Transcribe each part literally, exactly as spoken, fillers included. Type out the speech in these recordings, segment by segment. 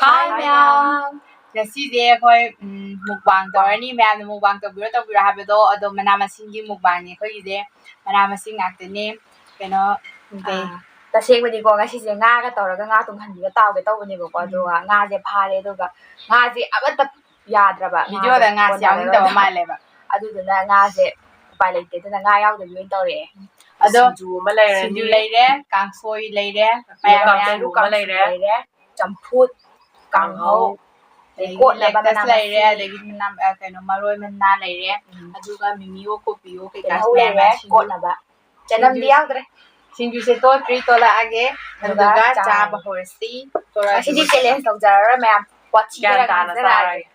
Hi ꯃꯌꯥꯝ꯫ ꯉꯁꯤꯁꯦ ꯑꯩꯈꯣꯏ, ꯎꯝ, mukbang ꯇꯧꯔꯅꯤ꯫ ꯃꯌꯥꯝꯅ mukbang ꯇꯧꯕꯤꯔꯣ, ꯇꯧꯕꯤꯔꯣ ꯍꯥꯏꯕꯗꯣ, ꯑꯗꯣ ꯃꯅꯥ ꯃꯁꯤꯡꯒꯤ mukbangꯅꯤ ꯑꯩꯈꯣꯏꯒꯤꯁꯦ꯫ ꯃꯅꯥ ꯃꯁꯤꯡ ꯉꯥꯛꯇꯅꯦ꯫ ꯀꯩꯅꯣ, ꯀꯩ ꯑꯥ, ꯇꯁꯦꯡꯕꯗꯤꯀꯣ, ꯉꯁꯤꯁꯦ ꯉꯥꯒ ꯇꯧꯔꯒ ꯉꯥ ꯇꯨꯡꯍꯟꯕꯤꯒ ꯇꯥꯎꯒꯦ ꯇꯧꯕꯅꯦꯕꯀꯣ, ꯎꯝ꯫ ꯑꯗꯨꯒ ꯉꯥꯁꯦ ꯐꯥꯔꯦ, ꯑꯗꯨꯒ ꯉꯥꯁꯦ ꯑꯃꯠꯇ ꯌꯥꯗ꯭ꯔꯕ, videoꯗ ꯉꯥꯗꯣ ꯉꯥꯁꯦ ꯌꯥꯎꯅꯤꯡꯗꯕ ꯀꯣꯟꯅꯔꯔꯣꯏꯗꯕ꯫ ꯃꯥꯜꯂꯦꯕ꯫ ꯑꯗꯨꯗꯨꯅ ꯉꯥꯁꯦ ꯎꯄꯥꯏ ꯂꯩꯇꯦ, ꯑꯗꯨꯅ ꯉꯥ ꯌꯥꯎꯗꯕꯤ ꯑꯣꯏꯅ ꯇꯧꯔꯛꯑꯦ꯫ ꯑꯗꯣ ꯁꯤꯡꯖꯨ ꯑꯃ ꯂꯩꯔꯅꯤ꯫ ꯁꯤꯡꯖꯨ ꯂꯩꯔꯦ, ꯀꯥꯡꯁꯣꯏ ꯂꯩꯔꯦ, ꯃꯌꯥꯝ ꯃꯌꯥꯝ꯫ ꯀꯥꯡꯁꯨ ꯑꯃ ꯂꯩꯔꯦ꯫ ꯂꯩꯔꯦ, ꯆꯝꯐꯨꯠ, ꯀꯥꯡꯍꯧ, ꯀꯥꯡꯍꯧ, ꯑꯗꯩ ꯑꯗꯒꯤ ꯀꯣꯠꯅꯕ ꯃꯅꯥ ꯂꯦꯛꯇꯁ ꯂꯩꯔꯦ, ꯃꯁꯤꯡ꯫ ꯑꯗꯒꯤ ꯃꯅꯥ, ꯑ, ꯀꯩꯅꯣ, ꯃꯔꯣꯏ ꯃꯅꯥ ꯂꯩꯔꯦ, ꯎꯝ꯫ ꯑꯗꯨꯒ ꯃꯤꯃꯤꯑꯣ, ꯀꯣꯕꯤꯑꯣ ꯀꯩꯀꯥꯁꯨ ꯇꯤꯜꯍꯧ ꯃꯌꯥꯝ ꯂꯩꯔꯦ, ꯃꯌꯥꯝ ꯁꯤꯡꯖꯨ꯫ ꯀꯣꯠꯅꯕ꯫ ꯆꯅꯝꯗꯤ ꯁꯤꯡꯖꯨ-, ꯌꯥꯎꯗ꯭ꯔꯦ꯫ ꯁꯤꯡꯖꯨꯁꯦ ꯇꯣꯠꯇ꯭ꯔꯤ, ꯇꯣꯠꯂꯛꯑꯒꯦ꯫ ꯑꯗꯨꯒ ꯑꯗꯨꯒ ꯆꯥꯔꯒꯦ꯫ ꯆꯥꯕ ꯍꯧꯔꯁꯤ꯫ ꯉꯁꯤꯗꯤ challenge ꯇꯧꯖꯔꯔꯣꯏ ꯃꯌꯥꯝ꯫ ꯋꯥꯊꯤ ꯒ꯭ꯌꯥꯟ ꯈꯔ ꯇꯥꯅ ꯉꯥꯡꯖꯔꯛꯑꯒꯦ꯫ ꯆꯥꯔꯒꯦ꯫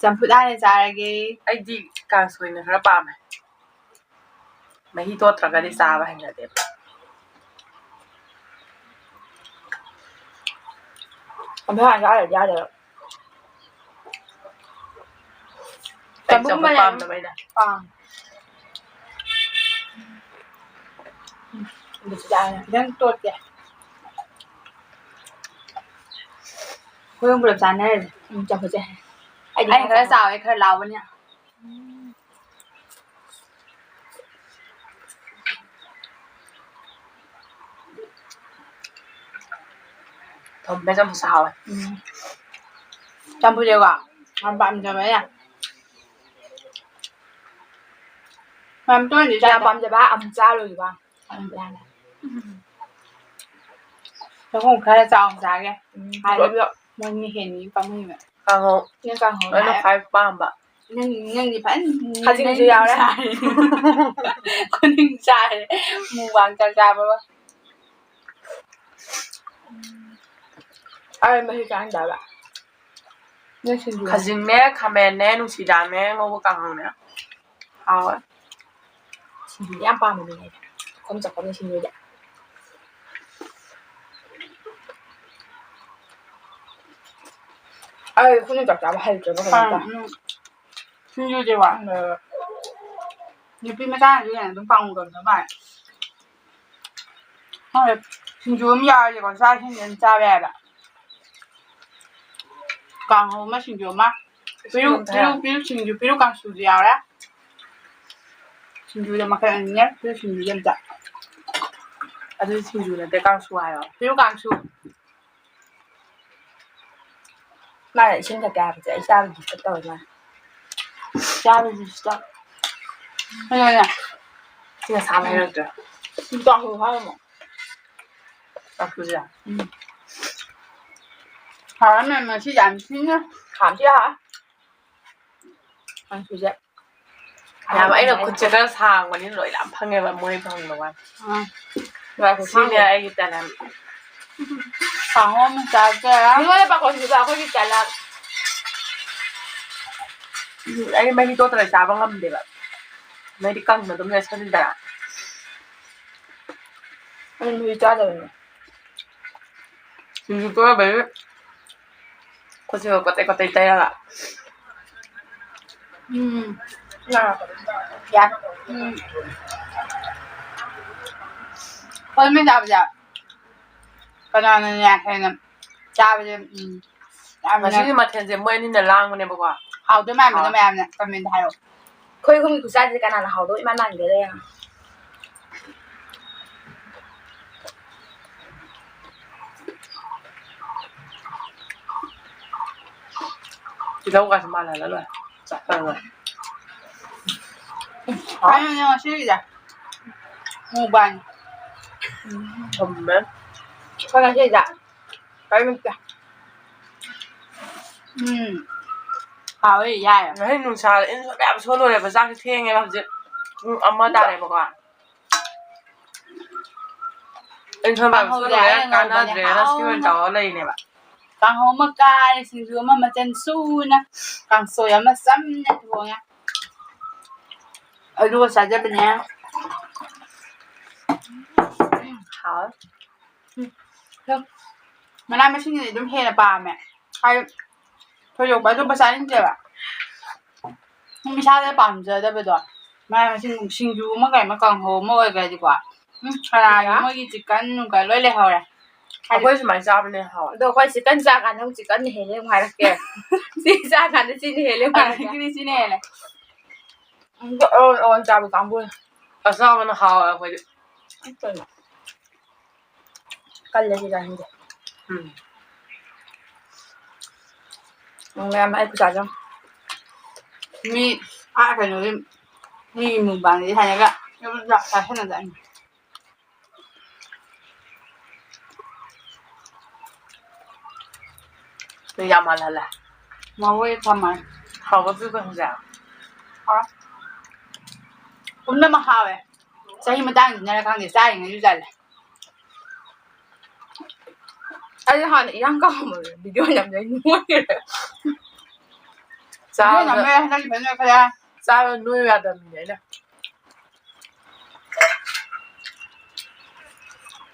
ꯆꯝꯐꯨꯠ ꯍꯥꯟꯅ ꯆꯥꯔꯒꯦ꯫ ꯑꯩꯗꯤ ꯀꯥꯡꯁꯣꯏꯅ ꯈꯔ ꯄꯥꯝꯃꯦ꯫ ꯃꯍꯤ ꯇꯣꯠꯇ꯭ꯔꯒꯗꯤ ꯆꯥꯕ ꯍꯩꯅꯗꯦꯕ꯫ ꯑꯗꯨ ꯍꯥꯟꯅ ꯆꯥꯗ꯭ꯔꯗꯤ ꯌꯥꯗꯦꯕ꯫ ꯑꯩ ꯆꯝꯐꯨꯠ ꯆꯝꯐꯨꯠ ꯃꯅꯝ ꯄꯥꯝꯗꯕꯩꯅꯦ꯫ ꯄꯥꯝ-, ꯎꯝ, ꯑꯗꯨꯁꯨ ꯆꯥꯔꯦ꯫ ꯈꯤꯇꯪ ꯇꯣꯠꯀꯦ꯫ ꯑꯩꯈꯣꯏ ꯑꯍꯨꯝ ꯄꯨꯂꯞ ꯆꯥꯅꯔꯁꯦ꯫ ꯎꯝ, ꯆꯝꯐꯨꯠꯁꯦ꯫ ꯑꯩꯗꯤ ꯑꯩꯅ ꯈꯔ ꯈꯔ ꯆꯥꯎꯋꯦ, ꯈꯔ ꯂꯥꯎꯕꯅꯤꯅ꯫ ꯊꯨꯝꯃꯦ, ꯆꯝꯐꯨꯠꯁꯦ ꯍꯥꯎꯋꯦ꯫ ꯎꯝ꯫ ꯆꯝꯐꯨꯠꯁꯦꯀꯣ, ꯌꯥꯝ ꯄꯥꯝꯖꯕ ꯑꯩꯅ꯫ ꯌꯥꯝ ꯇꯣꯏꯅꯗꯤ ꯌꯥꯝ ꯆꯥꯗꯦ꯫ ꯄꯥꯝꯖꯕ, ꯑꯃꯨꯛ ꯆꯥꯔꯨꯏꯕ꯫ ꯎꯝ꯫ ꯆꯥꯛꯈꯨꯝ ꯈꯔ ꯆꯥꯎꯅ ꯆꯥꯒꯦ꯫ ꯎꯝ, ꯍꯥꯏꯗꯤ ꯄꯨꯂꯞ ꯄꯨꯂꯞ꯫ ꯃꯣꯏꯅ ꯍꯦꯟꯅꯤ ꯄꯥꯝꯃꯨꯏꯕ꯫ ꯀꯥꯡꯍꯧ꯫ ꯁꯤꯅ ꯀꯥꯡꯍꯧ ꯑꯩꯅ ꯍꯥꯏꯔꯦ꯫ ꯈ꯭ꯋꯥꯏ ꯄꯥꯝꯕ꯫ ꯅꯪ, ꯅꯪꯗꯤ ꯐꯖꯅ ꯈꯥꯖꯤꯡꯁꯨ ꯅꯪ ꯌꯥꯎꯔꯦ꯫ ꯆꯥꯔꯦ꯫ ꯈꯨꯅꯤꯡ ꯆꯥꯔꯦ꯫ ꯃꯨꯛꯕꯥꯡ ꯆꯥꯛ ꯆꯥꯕꯒ꯫ ꯑꯩ ꯃꯍꯤ ꯆꯥꯅꯤꯡꯗꯦꯕ꯫ ꯅꯣꯏ ꯁꯤꯡꯖꯨ꯫ ꯈꯥꯖꯤꯡꯅꯦ, ꯈꯥꯃꯦꯟꯅꯦ, ꯅꯨꯡꯁꯤꯗꯥꯛꯅꯦ, ꯉꯧꯕ ꯀꯥꯡꯍꯧꯅꯦ꯫ ꯍꯥꯎꯋꯦ꯫ ꯁꯤꯡꯖꯨꯗꯤ ꯌꯥꯝ ꯄꯥꯝꯕ ꯃꯤꯅꯦ ꯑꯩꯗꯤ꯫ ꯆꯥꯛꯈꯨꯝ ꯆꯥꯛꯈꯨꯝꯅ ꯁꯤꯡꯖꯨꯗꯤ꯫ ꯑꯩ ꯈꯨꯠꯅ ꯆꯥꯛ ꯆꯥꯕ ꯍꯩꯇ꯭ꯔꯕ ꯀꯩꯅꯣꯝ ꯇꯧꯔꯦ꯫ ꯎꯝ꯫ ꯁꯤꯡꯖꯨꯁꯦ ꯋꯥ-, ꯅꯨꯄꯤ ꯃꯆꯥꯅꯁꯨ ꯍꯦꯟꯅ ꯑꯗꯨꯝ ꯄꯥꯝꯒꯟꯕ ꯃꯥꯜꯂꯦ꯫ ꯈꯪꯗꯦ, ꯁꯤꯡꯖꯨ ꯑꯃ ꯌꯥꯎꯔꯗꯤꯀꯣ, ꯆꯥꯛ ꯏꯁꯤꯡꯁꯦ ꯑꯗꯨꯝ ꯆꯥꯕ ꯌꯥꯏꯕ꯫ ꯀꯥꯡꯍꯧ ꯑꯃ, ꯁꯤꯡꯖꯨ ꯑꯃ, ꯄꯦꯔꯨꯛ, ꯄꯦꯔꯨꯛ, ꯄꯦꯔꯨꯛ ꯁꯤꯡꯖꯨ, ꯄꯦꯔꯨꯛ ꯀꯥꯡꯁꯨꯁꯨ ꯌꯥꯎꯔꯦ꯫ ꯁꯤꯡꯖꯨꯗ ꯃꯈꯜ ꯑꯅꯤꯅꯦ, ꯄꯦꯔꯨꯛ ꯁꯤꯡꯖꯨꯗ ꯑꯝꯇ꯫ ꯑꯗꯨꯗꯤ ꯁꯤꯡꯖꯨ ꯅꯠꯇꯦ, ꯀꯥꯡꯁꯨ ꯍꯥꯏꯌꯣ꯫ ꯄꯦꯔꯨꯛ ꯀꯥꯡꯁꯨ꯫ ꯃꯥꯅ ꯏꯁꯤꯡ ꯊꯛꯀꯦ ꯍꯥꯏꯕꯁꯦ ꯑꯩ ꯆꯥꯕ disturb ꯇꯧꯋꯦ ꯃꯥꯅ꯫ ꯆꯥꯕ disturb꯫ ꯑꯗꯨꯅꯦ꯫ ꯏꯁꯤꯡ ꯑꯁꯥꯕ ꯍꯩꯔꯛꯇ꯭ꯔꯥ? ꯁꯤ ꯆꯥꯛꯁꯨ ꯍꯥꯏꯔꯝꯃꯣ꯫ ꯆꯥꯛꯁꯨꯁꯦ? ꯎꯝ꯫ ꯍꯥꯎꯔꯝꯃꯦ ꯉꯁꯤ ꯌꯥꯝ ꯊꯤꯅ꯫ ꯍꯥꯎꯗꯤ ꯍꯥꯎꯋꯦ꯫ ꯀꯥꯡꯁꯨꯁꯦ꯫ ꯌꯥꯝ, ꯑꯩꯅ ꯈꯨꯠꯁꯦ ꯈꯔ ꯁꯥꯡꯕꯅꯤꯅ ꯂꯣꯏ ꯌꯥꯝ ꯐꯪꯉꯦꯕ, ꯃꯣꯏ ꯐꯪꯕ ꯋꯥꯅꯤ꯫ ꯑꯥ꯫ ꯉꯥꯏꯈꯣ, ꯁꯤꯅꯦ ꯁꯥꯡꯕ꯫ ꯑꯩꯒꯤ talent꯫ ꯀꯥꯡꯍꯧ ꯑꯃ ꯆꯥꯖꯔ꯫ ꯃꯤꯉꯣꯟꯗ ꯄꯥꯈꯣꯟ ꯁꯤꯕ ꯑꯩꯈꯣꯏꯒꯤ talent꯫ ꯎꯝ, ꯑꯩ ꯃꯍꯤ ꯇꯣꯠꯇꯅ ꯆꯥꯕ ꯉꯝꯗꯦꯕ꯫ ꯃꯍꯤꯗꯤ ꯀꯪꯅ ꯑꯗꯨꯝ ꯂꯩꯁꯟꯗ꯭ꯔꯥ? ꯑꯩ ꯃꯍꯤ ꯆꯥꯗꯕꯅꯦ꯫ ꯁꯤꯡꯖꯨ ꯇꯣꯠꯂꯕꯩ ꯈꯨꯠꯁꯤꯃ ꯀꯣꯇꯩ ꯀꯣꯇꯩ ꯇꯩꯔꯒ꯫ ꯎꯝ꯫ ꯌꯥ꯫ ꯎꯝ꯫ ꯍꯣꯏ, ꯃꯤ ꯆꯥꯕꯁꯦ ꯀꯅꯥꯅꯅꯦ ꯍꯦꯟꯅ ꯆꯥꯕꯁꯦ, ꯎꯝ, ꯌꯥꯝꯅ ꯉꯁꯤꯒꯤ ꯃꯊꯦꯜꯁꯦ ꯃꯣꯏ ꯑꯅꯤꯅ ꯂꯥꯡꯕꯅꯦꯕꯀꯣ꯫ ꯍꯥꯎꯗꯣꯏ ꯃꯥꯟꯕꯗꯣ ꯍꯥꯎ꯫ ꯃꯌꯥꯝꯅ comment ꯍꯥꯏꯔꯛꯑꯣ꯫ ꯑꯩꯈꯣꯏ ꯑꯍꯨꯝꯒꯤ ꯈꯨꯠꯆꯥꯁꯤꯗꯤ ꯀꯅꯥꯅ ꯍꯥꯎꯗꯧ ꯏꯃꯥꯟ ꯃꯥꯟꯒꯦꯗ ꯌꯦꯡꯉꯣ꯫ ꯇꯤꯜꯍꯧꯒꯁꯦ ꯃꯥꯜꯍꯜꯂ ꯂꯣꯏꯔꯦ꯫ ꯆꯞ ꯃꯥꯟꯅ꯫ ꯀꯩꯅꯣꯅꯦ ꯉꯁꯤꯒꯤꯁꯦ? Mukbang꯫ ꯎꯝ, ꯊꯨꯝꯃꯦ꯫ ꯑꯩꯈꯣꯏ ꯉꯁꯤꯗ ꯀꯔꯤꯝꯇ꯫ ꯎꯝ꯫ ꯍꯥꯎꯋꯦ, ꯌꯥꯏ꯫ ꯉꯁꯤ ꯅꯨꯡꯁꯥ ꯏꯟ ꯁꯣꯟꯕ ꯌꯥꯕ ꯁꯣꯜꯂꯨꯔꯦꯕ꯫ ꯆꯥꯛꯁꯦ ꯊꯦꯡꯉꯦꯕ ꯍꯧꯖꯤꯛ꯫ ꯄꯨꯡ ꯑꯃ ꯇꯥꯔꯦꯕꯀꯣ꯫ ꯏꯟ ꯁꯣꯟꯕ ꯌꯥꯕ ꯀꯥꯡꯍꯧꯁꯦ ꯁꯣꯜꯂꯨꯔꯦ, ꯑꯩꯅ ꯉꯧꯕꯅꯦ, ꯀꯥꯟꯅꯗ꯭ꯔꯦꯅ ꯁꯤ ꯑꯣꯏꯅ ꯍꯥꯎꯅ꯫ ꯇꯧꯔ ꯂꯩꯔꯤꯅꯦꯕ꯫ ꯀꯥꯡꯍꯧ ꯑꯃ ꯀꯥꯔꯦ, ꯁꯤꯡꯖꯨ ꯑꯃ ꯃꯆꯜ ꯁꯨꯅ, ꯀꯥꯡꯁꯣꯏ ꯑꯃ ꯆꯝꯅ ꯊꯣꯡꯉꯦ꯫ ꯑꯗꯨꯒ ꯆꯥꯖꯕꯅꯦ꯫ ꯎꯝ, ꯍꯥꯎꯋꯦ꯫ ꯎꯝ, ꯃꯅꯥ ꯃꯁꯤꯡꯁꯤꯗꯤ ꯑꯗꯨꯝ ꯍꯦꯟꯅ ꯄꯥꯝꯃꯦ꯫ ꯍꯥꯏꯗꯤ ꯊꯣꯏꯗꯣꯛꯄ ꯑꯇꯣꯞꯄ ꯆꯥꯅꯤꯡꯗꯦꯕ꯫ ꯁꯨꯝ ꯏꯁꯥꯗ ꯄꯥꯝꯖꯗꯕꯗꯣ꯫ ꯃꯅꯥ ꯃꯁꯤꯡ ꯁꯤꯡꯖꯨ ꯑꯃ ꯀꯩ ꯑꯃ ꯀꯥꯡꯍꯧ ꯑꯃ ꯑꯣꯏꯈ꯭ꯔꯗꯤꯀꯣ꯫ ꯎꯝ, ꯆꯅꯥꯒꯤ ꯌꯥ꯫ ꯃꯣꯏꯒꯤ ꯆꯤꯛꯀꯟ ꯅꯨꯡꯀꯟ ꯂꯣꯏ ꯂꯩꯍꯧꯔꯦ꯫ ꯑꯩꯈꯣꯏ ꯁꯨꯃꯥꯏꯅ ꯆꯥꯕꯅ ꯍꯦꯟꯅ ꯍꯥꯎꯋꯦ꯫ ꯑꯗꯣ ꯑꯩꯈꯣꯏ ꯆꯤꯛꯀꯟ ꯆꯥꯀꯥꯟꯗ ꯑꯃꯨꯛ ꯆꯤꯛꯀꯟꯅ ꯍꯦꯜꯂꯦ ꯑꯃꯨꯛ ꯍꯥꯏꯔꯛꯀꯦ꯫ ꯁꯤ ꯆꯥꯀꯥꯟꯗ ꯁꯤꯅ ꯍꯦꯜꯂꯦ ꯑꯃꯨꯛ ꯍꯥꯏꯔꯛꯀꯦ꯫ ꯑꯗꯒꯤꯗꯤ ꯁꯤꯅ ꯍꯦꯜꯂꯦ꯫ ꯑꯗꯣ ꯑꯔꯣꯟ ꯑꯔꯣꯟ ꯆꯥꯕ ꯀꯥꯡꯕꯨꯅ꯫ ꯑꯆꯥꯕꯅ ꯍꯥꯎꯋꯦ ꯑꯩꯈꯣꯏꯗꯤ꯫ ꯀꯜꯂꯦ ꯁꯤ ꯆꯥꯅꯤꯡꯗꯦ꯫ ꯎꯝ꯫ ꯎꯝ, ꯃꯌꯥꯝ ꯑꯩ ꯈꯨꯆꯥꯁꯦ ꯌꯦꯡꯉꯣ꯫ ꯃꯤ ꯑꯥ ꯀꯩꯅꯣꯗꯤ ꯃꯤ ꯃꯨꯛꯕꯥꯡꯗꯤ ꯍꯥꯏꯔꯒ ꯌꯨꯝꯗ ꯆꯥꯛ ꯆꯥꯁꯟꯅꯗꯥꯏꯅꯦ꯫ ꯌꯥꯝ ꯃꯥꯜꯍꯜꯂꯦ꯫ ꯃꯔꯣꯏ ꯊꯝꯃꯦ꯫ ꯍꯥꯎꯕ ꯄꯤꯕ ꯍꯧꯖꯤꯛ꯫ ꯍꯥꯎ꯫ ꯄꯨꯝꯅꯃꯛ ꯍꯥꯎꯋꯦ꯫ ꯆꯍꯤ ꯃꯇꯥꯡꯁꯤꯅꯔ ꯈꯪꯗꯦ, ꯆꯥꯔꯤꯉꯩꯁꯨ ꯆꯜꯂꯦ꯫ ꯑꯩ ꯍꯥꯟꯅ ꯏꯌꯥꯡ ꯀꯪꯉꯝꯕꯗꯣ video ꯅꯝꯕꯗꯩ ꯅꯣꯏꯈ꯭ꯔꯦ꯫ ꯆꯥꯕꯗ video ꯅꯝꯕꯩ ꯍꯟꯗꯛꯇꯤ ꯐꯖꯅ ꯅꯣꯏꯈꯠꯂꯦ꯫ ꯆꯥꯕꯗ ꯅꯣꯏꯌꯨ ꯌꯥꯗꯕꯅꯤꯅꯦ ꯑꯩꯅ꯫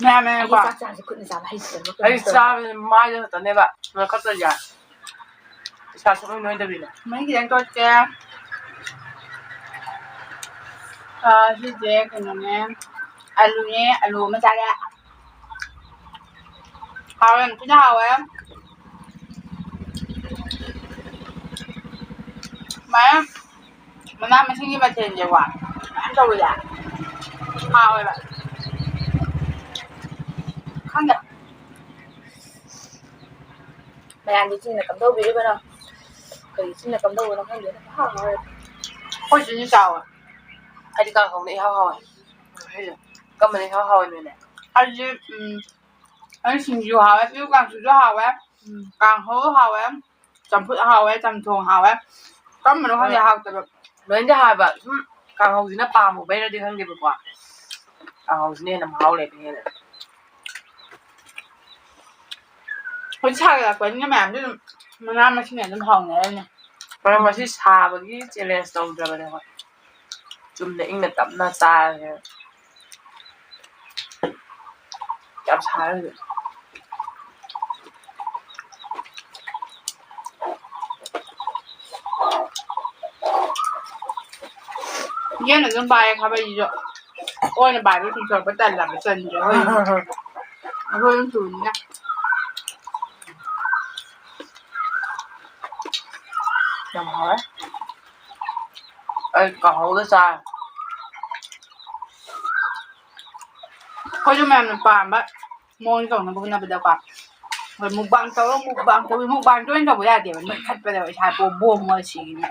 ꯃꯌꯥꯝ ꯃꯌꯥꯝ ꯑꯩꯗꯤ ꯀꯣ꯫ ꯆꯥꯛ ꯆꯥꯕꯁꯦ ꯈꯨꯠꯅ ꯆꯥꯕ ꯍꯩꯇꯦꯕ꯫ ꯑꯩ ꯆꯥꯕꯁꯦ ꯃꯥꯏꯗ ꯈꯛꯇꯅꯦꯕ ꯅꯣꯏꯈꯠꯇꯣꯏꯁꯦ꯫ ꯏꯁꯥ ꯁꯨꯡꯅꯣꯏ ꯅꯣꯏꯗꯕꯤꯅꯦ꯫ ꯃꯍꯤ ꯈꯤꯇꯪ ꯇꯣꯠꯀꯦ꯫ ꯑꯥ, ꯁꯤꯁꯦ ꯀꯩꯅꯣꯅꯦ, ꯑꯂꯨꯅꯦ, ꯑꯂꯨ ꯑꯃ ꯆꯥꯔꯦ꯫ ꯍꯥꯎꯋꯦ, ꯌꯥꯝ ꯊꯤꯅ ꯍꯥꯎꯋꯦ꯫ ꯁꯨꯃꯥꯏꯅ ꯃꯅꯥ ꯃꯁꯤꯡꯒꯤ ꯃꯊꯦꯜꯁꯦꯀꯣ ꯃꯌꯥꯝ ꯇꯧꯕꯁꯦ ꯍꯥꯎꯋꯦꯕ꯫ ꯈꯪꯗꯦ꯫ ꯃꯌꯥꯝꯗꯤ ꯆꯤꯟꯅ ꯀꯝꯗꯧꯕꯤꯔꯤꯕꯅꯣ? ꯑꯩꯈꯣꯏꯗꯤ ꯆꯤꯟꯅ ꯀꯝꯗꯧꯕꯅꯣ ꯈꯪꯗꯦꯗ꯫ ꯄꯪꯍꯥꯎ ꯍꯥꯎꯋꯦ꯫ ꯑꯩꯈꯣꯏ ꯆꯤꯟꯁꯨ ꯆꯥꯎꯋꯦ꯫ ꯑꯩꯗꯤ ꯀꯥꯡꯍꯧꯅ ꯏꯍꯥꯎ ꯍꯥꯎꯋꯦ꯫ ꯀꯔꯝꯕꯅ ꯏꯍꯥꯎ ꯍꯥꯎꯋꯦ ꯅꯣꯏꯅꯦ? ꯑꯩꯁꯦ ꯎꯝ ꯑꯩ ꯁꯤꯡꯖꯨ ꯍꯥꯎꯋꯦ, ꯄꯤꯔꯨꯛ ꯀꯥꯡꯁꯨꯁꯨ ꯍꯥꯎꯋꯦ, ꯎꯝ ꯀꯥꯡꯍꯧ ꯍꯥꯎꯋꯦ, ꯆꯝꯐꯨꯠ ꯍꯥꯎꯋꯦ, ꯆꯝꯊꯣꯡ ꯍꯥꯎꯋꯦ꯫ ꯀꯔꯝꯕꯅꯣ ꯈꯪꯗꯦ ꯍꯣꯏ꯫ ꯍꯥꯎꯇꯕ꯫ ꯂꯣꯏꯅꯗꯤ ꯍꯥꯎꯋꯦꯕ, ꯁꯨꯝ ꯀꯥꯡꯍꯧꯁꯤꯅ ꯄꯥꯝꯃꯨꯕꯩꯔꯗꯤ ꯈꯪꯗꯦꯕꯀꯣ, ꯀꯥꯡꯍꯧꯁꯤꯅ ꯍꯦꯟꯅ ꯃꯍꯥꯎ ꯂꯩꯕ ꯍꯦꯜꯂꯦ꯫ ꯍꯧꯖꯤꯛ ꯁꯥꯒꯠꯂꯛꯄꯅꯤꯅ ꯃꯌꯥꯝꯁꯨ ꯑꯗꯨꯝ ꯃꯅꯥ ꯃꯁꯤꯡ ꯑꯗꯨꯝ ꯍꯥꯎꯅꯔꯅꯤ꯫ ꯃꯔꯝ ꯉꯁꯤ ꯁꯥꯕꯒꯤ ꯆꯦꯂꯦꯟꯖ ꯇꯧꯗ꯭ꯔꯕꯅꯦ ꯑꯩꯈꯣꯏ꯫ ꯆꯨꯝꯅ ꯏꯪꯅ ꯇꯞꯅ ꯆꯥꯔꯒꯦ꯫ ꯌꯥꯝ ꯁꯥꯔꯦ ꯍꯧꯖꯤꯛ꯫ ꯌꯦꯟ ꯑꯗꯨꯝ ꯄꯥꯏꯌꯦ ꯈꯥꯕꯩꯁꯤꯁꯨ꯫ ꯑꯣꯏꯅ ꯄꯥꯏꯕ ꯆꯤꯡꯊꯣꯔꯛꯄ ꯇꯜꯂꯕ ꯆꯟꯗ꯭ꯔꯦ ꯑꯩꯈꯣꯏ꯫ ꯑꯩꯈꯣꯏ ꯑꯗꯨꯝ ꯇꯨꯅꯤꯅ꯫ ꯌꯥꯝ ꯍꯥꯎꯋꯦ꯫ ꯑꯩ ꯀꯥꯡꯍꯧꯒ ꯆꯥꯔꯦ꯫ ꯑꯩꯈꯣꯏꯁꯨ ꯃꯌꯥꯝꯅ ꯄꯥꯝꯕ ꯃꯑꯣꯡ ꯇꯧꯅꯕ ꯍꯣꯠꯅꯕꯗꯀꯣ꯫ ꯍꯣꯏ, mukbang ꯇꯧꯔ, mukbang ꯇꯧꯏ, mukbang ꯇꯣꯏꯅ ꯇꯧꯕ ꯌꯥꯗꯦꯕ, ꯅꯣꯏꯈꯠꯄꯗ ꯏꯁꯥ ꯄꯣꯝ ꯄꯣꯝꯃꯒ ꯁꯤꯒꯤꯅꯤ꯫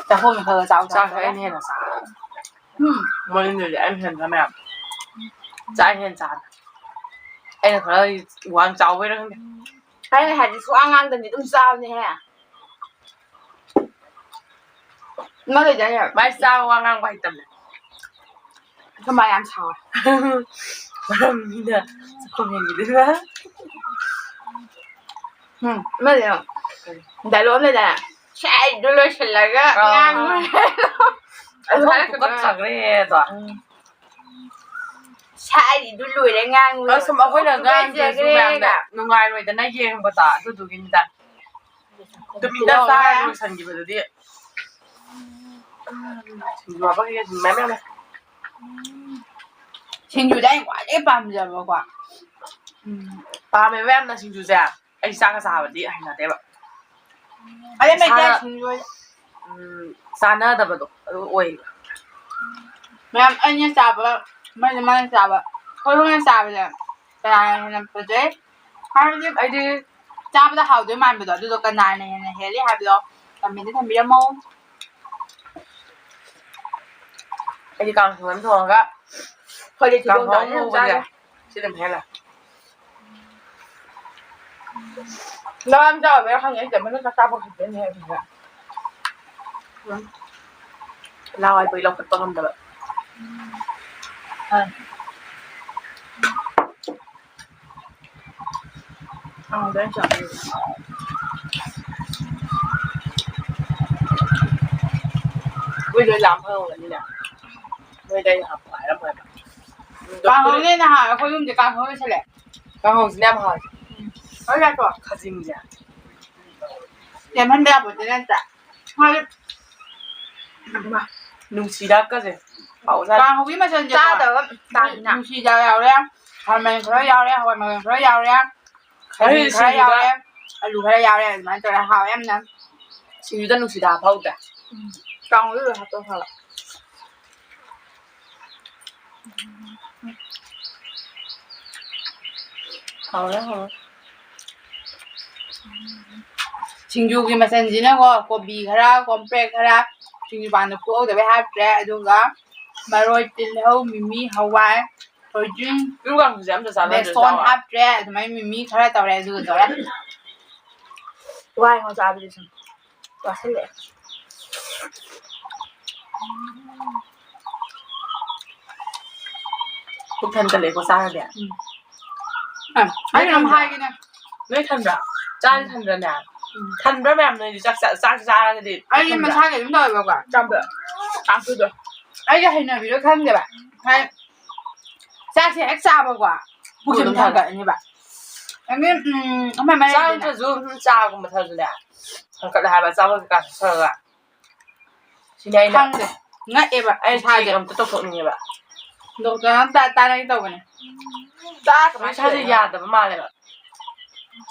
ꯆꯥꯛꯈꯨꯝ ꯈꯔ ꯈꯔ ꯆꯥꯎ ꯆꯥꯛ ꯆꯥꯎ ꯑꯩꯅ ꯍꯦꯟꯅ ꯆꯥ꯫ ꯎꯝ꯫ ꯃꯣꯏꯅꯗꯤ ꯑꯩꯅ ꯍꯦꯟꯅ ꯃꯌꯥꯝ꯫ ꯆꯥꯛ ꯑꯩꯅ ꯍꯦꯟꯅ ꯆꯥ꯫ ꯑꯩꯅ ꯈꯔ ꯋꯥꯡ ꯆꯥꯎꯕꯩꯔ ꯈꯪꯗꯦ꯫ ꯑꯩꯅ ꯍꯥꯏꯗꯤ ꯁꯨꯋꯥꯡ ꯉꯥꯡꯗꯕꯤ ꯑꯗꯨꯝ ꯆꯥꯕꯅꯦꯍꯦ꯫ ꯑꯃ ꯂꯩꯗꯥꯏꯅꯦ? ꯃꯥꯏ ꯆꯥꯕ ꯋꯥ ꯉꯥꯡꯕ ꯍꯩꯇꯕꯅꯦ꯫ ꯑꯩꯈꯣꯏ ꯃꯥ ꯌꯥꯝ ꯁꯥꯎꯋꯦ꯫ ꯃꯔꯝ ꯃꯤꯅ ꯆꯥꯛꯈꯨꯝ ꯍꯦꯟꯈꯤꯗꯣꯏꯕ꯫ ꯎꯝ, ꯑꯃ ꯂꯩꯗꯥꯏꯅꯦ? ꯀꯔꯤ? Dialogue ꯑꯃ ꯂꯩꯗꯥꯏꯅꯦ? ꯁꯥꯏꯗꯨ ꯂꯣꯏꯁꯤꯜꯂꯒ ꯑꯥ꯫ ꯉꯥꯡꯉꯨ꯫ ꯑꯗꯨ ꯑꯣꯟꯊꯣꯛ ꯍꯥꯏꯔꯛꯀꯗ꯭ꯔꯥ? ꯇꯨꯀꯠꯆꯈ꯭ꯔꯦ ꯑꯗꯣ꯫ ꯎꯝ꯫ ꯁꯥꯏꯗꯨ ꯂꯣꯏꯔꯦ ꯉꯥꯡꯉꯨ꯫ ꯑꯁ, ꯁꯨꯝ ꯑꯩꯈꯣꯏꯅ ꯉꯥꯡꯗ꯭ꯔꯁꯨ ꯇꯨꯀꯠꯆꯈ꯭ꯔꯦ ꯃꯌꯥꯝꯅ ꯀꯥꯏꯅ꯫ ꯅꯨꯡꯉꯥꯏꯔꯣꯏꯗꯅ ꯌꯦꯡꯕꯗꯣ, ꯑꯗꯨꯗꯨꯒꯤꯅꯤꯗ꯫ ꯇꯨꯃꯤꯟꯅ ꯆꯥꯔ ꯂꯣꯏꯁꯤꯟꯈꯤꯕꯗꯨꯗꯤ꯫ ꯁꯤꯡꯖꯨ ꯍꯥꯞꯄꯒꯤ ꯃꯌꯥꯝ ꯌꯥꯝꯃꯦ꯫ ꯁꯤꯡꯖꯨꯁꯦ ꯑꯩ ꯈ꯭ꯋꯥꯏꯗꯒꯤ ꯄꯥꯝꯖꯕꯀꯣ꯫ ꯎꯝ꯫ ꯄꯥꯝꯃꯦꯕ ꯌꯥꯝꯅ ꯁꯤꯡꯖꯨꯁꯦ꯫ ꯑꯩ ꯆꯥꯛꯀ ꯆꯥꯕꯗꯤ ꯍꯩꯅꯗꯦꯕ꯫ ꯑꯗꯩ ꯃꯩꯇꯩ ꯏꯁꯥꯗ, ꯁꯤꯡꯖꯨ ꯎꯝ, ꯆꯥꯟꯅꯗꯕꯗꯣ ꯑꯗꯨ ꯑꯣꯏꯌꯦꯕ꯫ ꯃꯌꯥꯝ ꯑꯩꯅ ꯆꯥꯕ, ꯃꯥꯅ, ꯃꯥꯅ ꯆꯥꯕ, ꯑꯩꯈꯣꯏ ꯑꯍꯨꯝꯅ ꯆꯥꯕꯁꯦ ꯀꯅꯥꯅ ꯍꯦꯟꯅ ꯐꯖꯩ? ꯍꯥꯏꯕꯗꯤ ꯑꯩꯗꯤ ꯆꯥꯕꯗ ꯍꯥꯎꯗꯣꯏ ꯃꯥꯟꯕꯗꯣ, ꯑꯗꯨꯗꯣ ꯀꯅꯥꯅ ꯍꯦꯟꯅ ꯍꯦꯜꯂꯤ ꯍꯥꯏꯕꯗꯣ comment ꯊꯝꯕꯤꯔꯝꯃꯣ꯫ ꯑꯩꯗꯤ ꯀꯥꯡꯁꯣꯏ ꯑꯃ ꯊꯣꯡꯉꯒ ꯑꯩꯈꯣꯏꯗꯤ ꯊꯤꯕꯣꯡ ꯀꯥꯡꯍꯧ ꯆꯥꯅꯤ, ꯌꯥꯝ ꯉꯧꯕꯁꯦ ꯆꯥꯅꯤ꯫ ꯁꯤꯅ ꯍꯦꯟꯅ꯫ ꯂꯧ ꯌꯥꯝ ꯆꯥꯎꯕꯩꯔꯥ ꯈꯪꯗꯦ, ꯑꯩ ꯇꯦꯕꯜꯗ ꯆꯥꯛ ꯆꯥꯕ ꯈꯛꯇꯅꯦ ꯑꯗꯨꯒ꯫ ꯎꯝ꯫ ꯂꯥꯎ ꯍꯥꯏꯕꯒꯤ ꯂꯧꯈꯠꯄ ꯉꯝꯗꯕ꯫ ꯑꯥ꯫ ꯀꯥꯡꯍꯧꯗ ꯑꯩꯅ ꯆꯥꯅꯤꯡꯉꯤꯁꯦ꯫ ꯃꯣꯏ ꯂꯣꯏ ꯂꯥꯛꯑꯝꯃꯅꯤꯅꯦ꯫ ꯅꯣꯏꯗ ꯑꯩꯅ ꯍꯥꯞꯄꯣ ꯍꯥꯏꯔꯝꯃꯣꯏꯕ꯫ ꯀꯥꯡꯍꯧꯅꯦ ꯅꯍꯥꯟ ꯑꯩꯈꯣꯏ ꯌꯨꯝꯗꯤ ꯀꯥꯡꯍꯧ ꯂꯣꯏꯁꯜꯂꯦ꯫ ꯀꯥꯡꯍꯧꯁꯤꯅ ꯌꯥꯝ ꯍꯥꯎꯋꯦ꯫ ꯎꯝ꯫ ꯍꯣꯏ, ꯌꯥꯏꯀꯣ꯫ ꯈꯥꯖꯤꯡꯁꯦ꯫ ꯂꯦꯝꯍꯟꯕ ꯌꯥꯄꯣꯠꯇꯦ ꯅꯠꯇ꯭ꯔꯥ? ꯍꯣꯏ꯫ ꯏꯃꯥ, ꯅꯨꯡꯁꯤꯗꯥꯛꯀꯁꯦ ꯍꯥꯎꯖꯥꯠꯅꯤ꯫ ꯀꯥꯡꯍꯧꯒꯤ ꯃꯆꯜꯁꯦꯀꯣ, ꯆꯥꯗꯕ ꯇꯥꯏꯅ꯫ ꯅꯨꯡꯁꯤꯗꯥꯛ ꯌꯥꯎꯔꯦ, ꯈꯥꯃꯦꯟ ꯈꯔ ꯌꯥꯎꯔꯦ, ꯍꯋꯥꯏ ꯃꯪꯒꯜ ꯈꯔ ꯌꯥꯎꯔꯦ, ꯈꯥꯃꯦꯟ ꯈꯔ ꯁꯤꯡꯖꯨꯗ ꯌꯥꯎꯔꯦ, ꯑꯂꯨ ꯈꯔ ꯌꯥꯎꯔꯦ, ꯑꯗꯨꯃꯥꯏꯅ ꯇꯧꯔꯒ ꯍꯥꯎꯋꯦ ꯌꯥꯝꯅ꯫ ꯁꯤꯡꯖꯨꯗ ꯅꯨꯡꯁꯤꯗꯥꯛ ꯍꯥꯞꯄ ꯍꯥꯎꯇ꯭ꯔꯥ? ꯎꯝ, ꯀꯥꯡꯍꯧꯗ ꯂꯣꯏ ꯍꯥꯞꯄ ꯍꯥꯎꯋꯦ꯫ ꯍꯥꯎꯔꯦ, ꯍꯥꯎꯔꯦ꯫ ꯁꯤꯡꯖꯨꯒꯤ ꯃꯆꯜꯁꯤꯅꯀꯣ, ꯀꯣꯕꯤ ꯈꯔ, ꯀꯣꯝꯄ꯭ꯔꯦꯛ ꯈꯔ, ꯁꯤꯡꯖꯨ ꯄꯥꯟꯗ ꯐꯨꯠꯍꯧꯗꯕꯩ ꯍꯥꯞꯇ꯭ꯔꯦ꯫ ꯑꯗꯨꯒ ꯃꯔꯣꯏ, ꯇꯤꯜꯍꯧ, ꯃꯤꯃꯤ, ꯍꯋꯥꯏ, ꯊꯣꯏꯗꯤꯡ, ꯏꯔꯨ ꯀꯥꯡꯁꯨꯁꯦ ꯑꯝꯇ ꯆꯥꯟꯅꯗ꯭ꯔꯦ, ꯕꯦꯁꯣꯟ ꯆꯥꯎ꯫ ꯍꯥꯞꯇ꯭ꯔꯦ꯫ ꯑꯗꯨꯃꯥꯏꯅ ꯃꯤꯃꯤ ꯈꯔ ꯇꯧꯔꯦ, ꯑꯗꯨꯒ ꯇꯧꯔꯦ꯫ ꯋꯥꯏꯉꯣ ꯆꯥꯕꯗꯤ ꯁꯨꯝ꯫ ꯆꯥꯁꯤꯜꯂꯛꯑꯦ꯫ ꯄꯨꯛ ꯊꯟꯒꯠꯂꯛꯑꯦꯀꯣ ꯆꯥꯔꯗꯤ꯫ ꯎꯝ꯫ ꯑ, ꯑꯩ ꯀꯩꯅꯣꯝ ꯊꯟꯕ꯭ꯔꯥ? ꯍꯥꯏꯒꯦꯅꯦ꯫ ꯅꯣꯏ ꯊꯟꯕ꯭ꯔꯥ? ꯆꯥꯔꯗꯤ ꯎꯝ꯫ ꯊꯟꯕ꯭ꯔꯅꯦ? ꯎꯝ꯫ ꯊꯟꯕ꯭ꯔꯥ ꯃꯌꯥꯝ ꯅꯣꯏꯗꯤ ꯆꯥꯛ ꯆꯥ-, ꯆꯥꯛ ꯆꯥꯔꯒꯗꯤ ꯑꯩꯗꯤ ꯊꯟꯕ꯭ꯔꯥ? ꯃꯁꯥꯒꯤ ꯑꯗꯨꯝ ꯇꯧꯋꯦꯕꯀꯣ꯫ ꯆꯥꯕ꯭ꯔꯥ? ꯆꯥꯛꯇꯨꯗꯣ꯫ ꯑꯩꯒꯤ ꯍꯩꯅꯕꯤꯗꯣ ꯈꯪꯗꯦꯕ꯫ ꯍꯥꯏ-, ꯆꯥꯛꯁꯦ ꯍꯦꯛ ꯆꯥꯕꯀꯣ, ꯄꯨꯛꯁꯦ ꯑꯗꯨꯝ ꯑꯗꯨꯝ ꯊꯟꯒꯠꯂꯦ꯫ ꯊꯟꯒꯠꯂꯅꯤꯕ꯫ ꯑꯗꯒꯤ, ꯎꯝ, ꯑꯃ ꯑꯃ ꯆꯥꯛ ꯂꯩꯗꯅ꯫ ꯅꯠꯇ꯭ꯔꯁꯨ ꯑꯗꯨꯝ ꯆꯥꯒꯨꯝꯕ ꯊꯛꯑꯁꯨꯅꯦ, ꯊꯟꯒꯠꯂꯦ ꯍꯥꯏꯕ, ꯑꯆꯥꯄꯣꯠ ꯀꯩꯀꯥ ꯆꯥꯁꯤꯜꯂꯒ꯫ ꯁꯤꯅꯦ ꯑꯩꯅ, ꯈꯪꯗꯦ꯫ ꯉꯛꯑꯦꯕ ꯑꯩꯅ ꯏꯁꯥꯁꯦ꯫ Check ꯑꯝꯇ ꯇꯧꯊꯣꯛꯅꯤꯡꯉꯦꯕ꯫ Doctor ꯑꯝꯇ ꯇꯥꯟꯅꯒꯦ ꯇꯧꯕꯅꯦ꯫ ꯆꯥ ꯀꯃꯥꯏꯅ ꯏꯁꯥꯁꯦ ꯇꯧꯔꯤꯅꯣ? ꯌꯥꯗꯕ ꯃꯥꯜꯂꯦꯕ꯫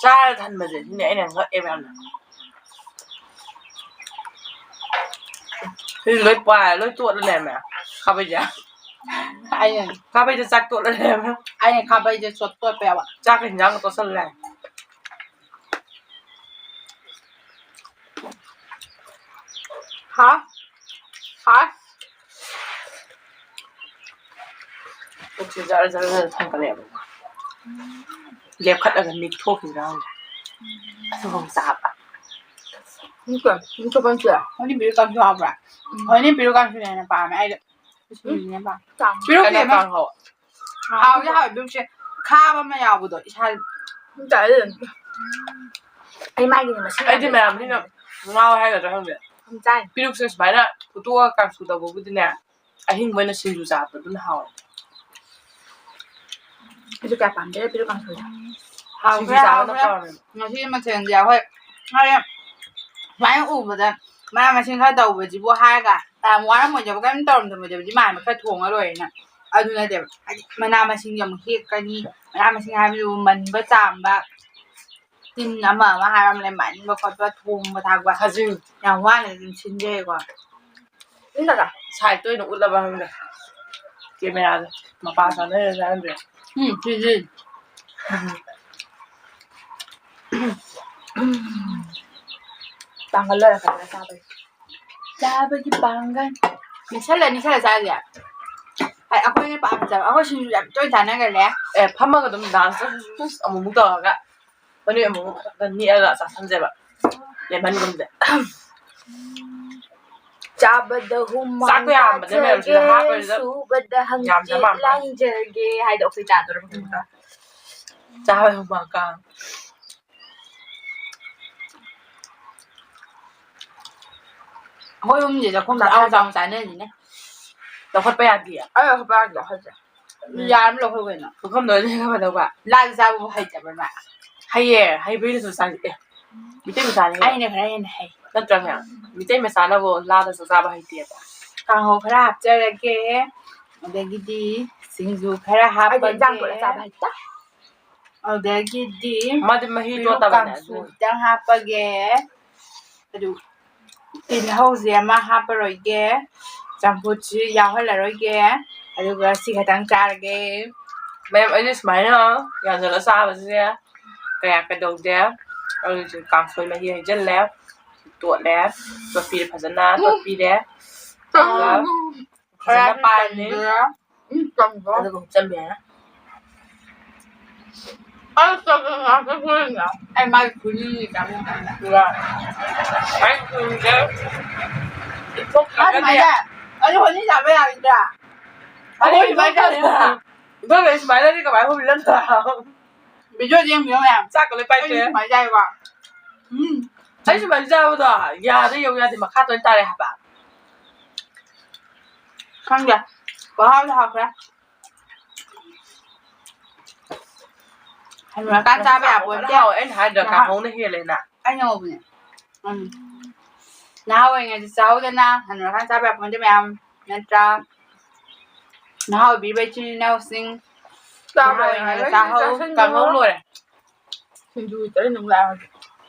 ꯆꯥꯔ ꯊꯟꯕꯁꯦ ꯁꯤꯅꯦ ꯑꯩꯅ ꯉꯛꯑꯦꯕ ꯌꯥꯝꯅ꯫ ꯁꯤ ꯂꯣꯏ ꯄꯥꯏꯔ ꯂꯣꯏ ꯇꯣꯠꯂ ꯂꯩꯔꯝꯃꯦ꯫ ꯈꯥꯕꯩꯁꯦ꯫ ꯑꯩꯅ ꯈꯥꯕꯩꯁꯦ ꯆꯥꯛ ꯇꯣꯠꯂ ꯂꯩꯔꯝꯃꯦ꯫ ꯑꯩꯅ ꯈꯥꯕꯩꯁꯦ ꯆꯣꯠ-, ꯇꯣꯠꯄ ꯌꯥꯕ꯫ ꯆꯥꯛꯀ ꯍꯤꯟꯖꯥꯡꯒ ꯇꯣꯠꯁꯜꯂꯦ꯫ ꯍꯥ? ꯍꯥ? ꯄꯨꯛꯁꯦ ꯖꯔ ꯖꯔ ꯖꯔ ꯊꯟꯒꯠꯂꯛꯑꯦꯕ꯫ ꯂꯦꯞꯈꯠꯂꯒ ꯅꯤꯛꯊꯣꯛꯈꯤꯕ꯭ꯔꯥ ꯈꯪꯗꯦ꯫ ꯑꯗꯨꯒ ꯑꯃꯨꯛ ꯆꯥꯕ꯫ ꯅꯤꯛꯄ ꯅꯤꯛꯊꯣꯛꯄ ꯅꯠꯇꯦ꯫ ꯍꯣꯏꯅꯦ ꯄꯤꯔꯨꯛ ꯀꯥꯡꯁꯨ ꯍꯥꯎꯕ꯭ꯔꯥ? ꯍꯣꯏꯅꯦ ꯄꯤꯔꯨꯛ ꯀꯥꯡꯁꯨꯅ ꯍꯦꯟꯅ ꯄꯥꯝꯃꯦ ꯑꯩꯗꯤ꯫ ꯁꯤꯡꯖꯨꯁꯤꯅ ꯍꯦꯟꯅ ꯄꯥꯝꯃꯦ꯫ ꯄꯤꯔꯨꯛꯇꯤ ꯀꯩꯅꯣ ꯑꯃ ꯀꯥꯡꯍꯧ꯫ ꯍꯥꯎꯗꯤ ꯍꯥꯎꯋꯦ ꯄꯤꯔꯨꯛꯁꯦ꯫ ꯈꯥꯕ ꯑꯃ ꯌꯥꯎꯕꯗꯣ ꯏꯁꯥ꯫ ꯑꯩ ꯃꯥꯒꯤꯅꯦ ꯃꯁꯤꯡ ꯑꯩꯗꯤ ꯃꯌꯥꯝꯁꯤꯅ ꯉꯥꯎꯋꯦ ꯍꯥꯏꯒꯗ꯭ꯔꯥ ꯈꯪꯗꯦ꯫ ꯌꯥꯝ ꯆꯥꯏ꯫ ꯄꯤꯔꯨꯛꯁꯦ ꯁꯨꯃꯥꯏꯅ ꯐꯨꯠꯇꯣꯛꯑꯒ ꯀꯥꯡꯁꯨ ꯇꯧꯕꯕꯨꯗꯤꯅꯦ, ꯑꯍꯤꯡꯕ ꯑꯣꯏꯅ ꯁꯤꯡꯖꯨ ꯆꯥꯕꯗꯣ ꯑꯗꯨꯅ ꯍꯥꯎꯋꯦ꯫ ꯑꯩꯁꯨ ꯀꯌꯥ ꯄꯥꯝꯗꯦ ꯄꯤꯔꯨꯛ ꯀꯥꯡꯁꯣꯏꯗꯣ꯫ ꯁꯤꯡꯖꯨ ꯍꯥꯎꯈ꯭ꯔꯦ ꯆꯥꯕꯅ ꯍꯥꯎꯈ꯭ꯔꯦ꯫ ꯐꯕꯅꯦ꯫ ꯉꯁꯤꯒꯤ ꯃꯊꯦꯜꯁꯦ ꯑꯩꯈꯣꯏ ꯍꯥꯏꯗꯤ ꯁꯨꯃꯥꯏꯅ ꯎꯕꯗ ꯃꯅꯥ ꯃꯁꯤꯡ ꯈꯔ ꯇꯧꯕꯁꯤꯕꯨ ꯍꯥꯏꯔꯒ ꯌꯥꯝ ꯋꯥꯔꯝꯃꯣꯏꯗꯕ ꯀꯔꯤꯝ ꯇꯧꯔꯝꯗꯕꯗꯕꯗꯤ ꯃꯥꯟꯕ ꯈꯔ ꯊꯣꯡꯉ ꯂꯣꯏꯔꯦꯅ꯫ ꯑꯗꯨ ꯅꯠꯇꯦꯕ ꯍꯥꯏꯗꯤ ꯃꯅꯥ ꯃꯁꯤꯡꯁꯦ ꯑꯃꯨꯛ ꯍꯦꯛꯀꯅꯤ, ꯃꯅꯥ ꯃꯁꯤꯡ ꯍꯥꯏꯕꯗꯨ ꯃꯟꯕ ꯆꯥꯝꯕ, ꯇꯤꯟ ꯑꯃ ꯑꯃ ꯍꯥꯏꯔ ꯑꯃ ꯂꯩ, ꯃꯟꯕ ꯈꯣꯠꯄ ꯊꯣꯡꯕ ꯊꯥꯛꯄ ꯈꯥꯖꯤꯡ ꯌꯥꯝ ꯋꯥꯅ ꯑꯗꯨꯝ ꯁꯤꯟꯖꯩꯀꯣ꯫ ꯎꯝ ꯗꯥꯗꯥ꯫ ꯁꯥꯏꯠꯇ ꯑꯣꯏꯅ ꯎꯠꯂꯕ ꯈꯪꯗꯦ꯫ ꯀꯦꯃꯦꯔꯥꯗ ꯃꯄꯥ ꯆꯥꯅꯔ ꯆꯥꯅꯗ꯭ꯔꯦ꯫ ꯎꯝ ꯁꯤꯁꯤ꯫ ꯄꯥꯡꯒꯜ ꯂꯣꯏꯔꯛꯀꯗꯧꯔꯦ ꯆꯥꯕꯒꯤ꯫ ꯆꯥꯕꯒꯤ ꯄꯥꯡꯒꯜ꯫ ꯅꯤꯛꯁꯜꯂ ꯅꯤꯛꯁꯜꯂ ꯆꯥꯁꯦ꯫ ꯍꯥꯏ ꯑꯩꯈꯣꯏꯅ ꯄꯥꯝꯖꯕ ꯑꯩꯈꯣꯏ ꯁꯤꯡꯖꯨ ꯌꯥꯝ ꯇꯣꯏꯅ ꯆꯥꯟꯅꯒꯜꯂꯦ꯫ ꯑꯦ ꯐꯝꯃꯒ ꯑꯗꯨꯝ ꯗꯥꯟꯁ ꯑꯃꯨꯛꯃꯨꯛ ꯇꯧꯔꯒ ꯃꯅꯤꯡ ꯑꯃꯨꯛ ꯅꯤꯛꯑꯒ ꯆꯥꯁꯟꯁꯦꯕ꯫ ꯂꯦꯃꯟꯒꯨꯝꯁꯦ꯫ ꯆꯥꯕꯗ ꯍꯨꯃꯥꯡ ꯆꯥꯛꯇꯣ ꯌꯥꯝꯕꯅꯦ ꯃꯌꯥꯝ ꯁꯤꯗ ꯇꯥꯖꯒꯦ, ꯍꯥꯞꯄꯁꯤꯗ ꯁꯨꯕꯗ ꯍꯪꯆꯤꯠ ꯌꯥꯝꯗ꯭ꯔ ꯃꯥꯟꯕ꯫ ꯂꯥꯡꯖꯒꯦ ꯍꯥꯏꯗꯣ ꯑꯩꯈꯣꯏ ꯆꯥꯗꯣꯔꯕ ꯈꯪꯕ꯭ꯔꯥ? ꯆꯥꯕ ꯍꯨꯃꯥꯡ ꯀꯥꯡ꯫ ꯑꯩꯈꯣꯏ ꯑꯍꯨꯝꯁꯦ ꯆꯥꯛꯈꯨꯝꯗ ꯑꯍꯥꯎ ꯆꯥꯎ ꯆꯥꯅꯔꯤꯅꯦ꯫ ꯂꯧꯈꯠꯄ ꯌꯥꯗꯤꯌꯦ꯫ ꯑꯩ ꯂꯧꯈꯠꯄ ꯌꯥꯗꯦ ꯑꯩꯈꯣꯏꯁꯦ꯫ ꯌꯥꯔ ꯑꯃ ꯂꯧꯈꯠꯂꯨ ꯀꯩꯅꯣ꯫ ꯄꯨꯈꯝꯗ ꯑꯣꯏꯅ ꯂꯩꯔꯝꯃꯗꯧꯕ꯫ ꯂꯥꯏ ꯆꯥꯕꯕꯨ ꯍꯩꯇꯕ꯭ꯔꯥ ꯅꯪ? ꯍꯩꯌꯦ, ꯍꯩꯕꯒꯤꯁꯨ ꯆꯥꯅꯤꯡꯉꯦ꯫ ꯃꯤꯇꯩ ꯃꯆꯥꯅꯤ ꯀꯩꯅꯣ꯫ ꯑꯩꯅ ꯈꯔ ꯍꯦꯟꯅ ꯍꯩ꯫ ꯅꯠꯇ꯭ꯔꯅꯦ? ꯃꯤꯇꯩ ꯃꯆꯥꯅꯕꯨ ꯂꯥꯗꯁꯨ ꯆꯥꯕ ꯍꯩꯇꯦꯕ꯫ ꯀꯥꯡꯍꯧ ꯈꯔ ꯍꯥꯞꯆꯔꯒꯦ, ꯑꯗꯒꯤꯗꯤ ꯁꯤꯡꯖꯨ ꯈꯔ ꯑꯩꯗꯤ ꯏꯟꯖꯥꯡ ꯍꯥꯞꯄꯒꯦ, ꯇꯣꯠꯂ ꯆꯥꯕ ꯍꯩꯇꯦ꯫ ꯑꯗꯒꯤꯗꯤ ꯃꯥꯗꯤ ꯃꯍꯤ ꯄꯤꯔꯨꯛ ꯇꯣꯠꯇꯕꯅꯦ ꯀꯥꯡꯁꯨ ꯑꯗꯨꯅ꯫ ꯈꯤꯇꯪ ꯍꯥꯞꯄꯒꯦ, ꯑꯗꯨ ꯇꯤꯜꯍꯧꯁꯦ ꯑꯃ ꯍꯥꯞꯄꯔꯣꯏꯒꯦ, ꯆꯝꯐꯨꯠꯁꯤ ꯌꯥꯎꯍꯜꯂꯔꯣꯏꯒꯦ, ꯑꯗꯨꯒ ꯁꯤ ꯈꯛꯇꯪ ꯆꯥꯔꯒꯦ꯫ ꯃꯌꯥꯝ ꯑꯩꯗꯤ ꯁꯨꯃꯥꯏꯅ ꯌꯥꯟꯁꯤꯜꯂ ꯆꯥꯕꯁꯦ ꯀꯌꯥ ꯀꯩꯗꯧꯗꯦ꯫ ꯑꯗꯨꯁꯨ ꯀꯥꯡꯁꯣꯏ ꯃꯍꯤ ꯍꯩꯖꯤꯜꯂꯦ, ꯇꯣꯠꯂꯦ, ꯇꯣꯠꯄꯤꯔꯦ ꯐꯖꯅ ꯇꯣꯠꯄꯤꯔꯦ꯫ ꯑꯗꯨꯒ ꯐꯖꯅ ꯄꯥꯏꯔꯅꯤ꯫ ꯎꯝ, ꯆꯝꯗ꯭ꯔꯣ? ꯑꯗꯨꯒ ꯍꯨꯞꯆꯟꯕ ꯌꯥꯏ꯫ ꯑꯩ ꯆꯒꯦꯝ ꯉꯥꯛꯇ ꯐꯨꯠꯂꯤꯅꯦ꯫ ꯑꯩ ꯃꯥꯒꯤ ꯈꯨꯅꯤꯡꯒꯤ ꯆꯥꯅꯤꯡꯉꯛꯀꯥꯟꯗ꯫ ꯑꯗꯨꯒ ꯑꯩ ꯈꯨꯅꯤꯡꯁꯦ ꯏꯊꯣꯛꯇ꯭ꯔꯒꯗꯤ ꯑꯗꯨꯃꯥꯏꯅ ꯑꯗꯨ ꯍꯣꯅꯤ ꯆꯥꯕ ꯌꯥꯒꯗ꯭ꯔꯥ? ꯑꯩꯈꯣꯏ ꯑꯗꯨ ꯁꯨꯃꯥꯏꯅ ꯇꯧꯔꯦ꯫ ꯏꯊꯣꯛꯇ꯭ꯔꯗꯤ ꯁꯨꯃꯥꯏꯅꯗꯤ ꯀꯃꯥꯏꯅ ꯍꯨꯞꯄꯤ ꯅꯠꯇ꯭ꯔꯥ? ꯚꯤꯗꯤꯑꯣꯗ ꯌꯦꯡꯕꯤꯌꯣ ꯃꯌꯥꯝ꯫ ꯆꯥꯛꯀ ꯂꯣꯏ ꯄꯥꯏꯈ꯭ꯔꯦ꯫ ꯑꯩ ꯁꯨꯃꯥꯏꯅ ꯆꯥꯏꯌꯦꯕ꯫ ꯎꯝ꯫ ꯑꯩ ꯁꯨꯃꯥꯏꯅ ꯆꯥꯕꯗꯣ ꯌꯥꯗ ꯌꯧ ꯌꯥꯗꯦ, ꯃꯈꯥ ꯂꯣꯏ ꯇꯥꯔꯦ ꯍꯥꯏꯕ꯫ ꯈꯪꯗꯦ꯫ ꯃꯍꯥꯎꯗꯤ ꯍꯥꯎꯈ꯭ꯔꯦ꯫ ꯍꯟꯅꯨꯔꯀꯥꯟ ꯆꯥꯕ ꯌꯥꯄꯣꯟꯇꯦ꯫ ꯍꯥꯎꯋꯦ, ꯑꯩꯅ ꯍꯥꯏꯗ꯭ꯔꯥ, ꯅꯍꯥ-, ꯀꯥꯡꯍꯧꯅ ꯍꯦꯜꯂꯦꯅ꯫ ꯑꯩꯅ ꯉꯧꯕꯅꯦ꯫ ꯎꯝ꯫ ꯅꯍꯥ ꯑꯣꯏꯔꯤꯉꯩꯗ ꯆꯥꯍꯧꯗꯅ ꯍꯟꯅꯨꯔꯀꯥꯟ ꯆꯥꯕ ꯌꯥꯄꯣꯟꯇꯦ ꯃꯌꯥꯝ, ꯅꯠꯇ꯭ꯔꯥ? ꯅꯍꯥ ꯑꯣꯏꯕꯤꯔꯤꯕ ꯏꯆꯤꯜ ꯏꯅꯥꯎꯁꯤꯡ, ꯆꯥꯕ ꯅꯍꯥ ꯑꯣꯏꯔꯤꯉꯩꯗ ꯌꯥꯔꯤꯉꯩ ꯆꯥꯍꯧ, ꯆꯥꯁꯟꯒꯅꯨ꯫ ꯀꯥꯡꯍꯧ ꯂꯣꯏꯔꯦ꯫ ꯁꯤꯡꯖꯨ ꯆꯥꯅꯤꯡ ꯑꯃꯨꯛ ꯂꯥꯛꯑꯦ ꯍꯧꯖꯤꯛ꯫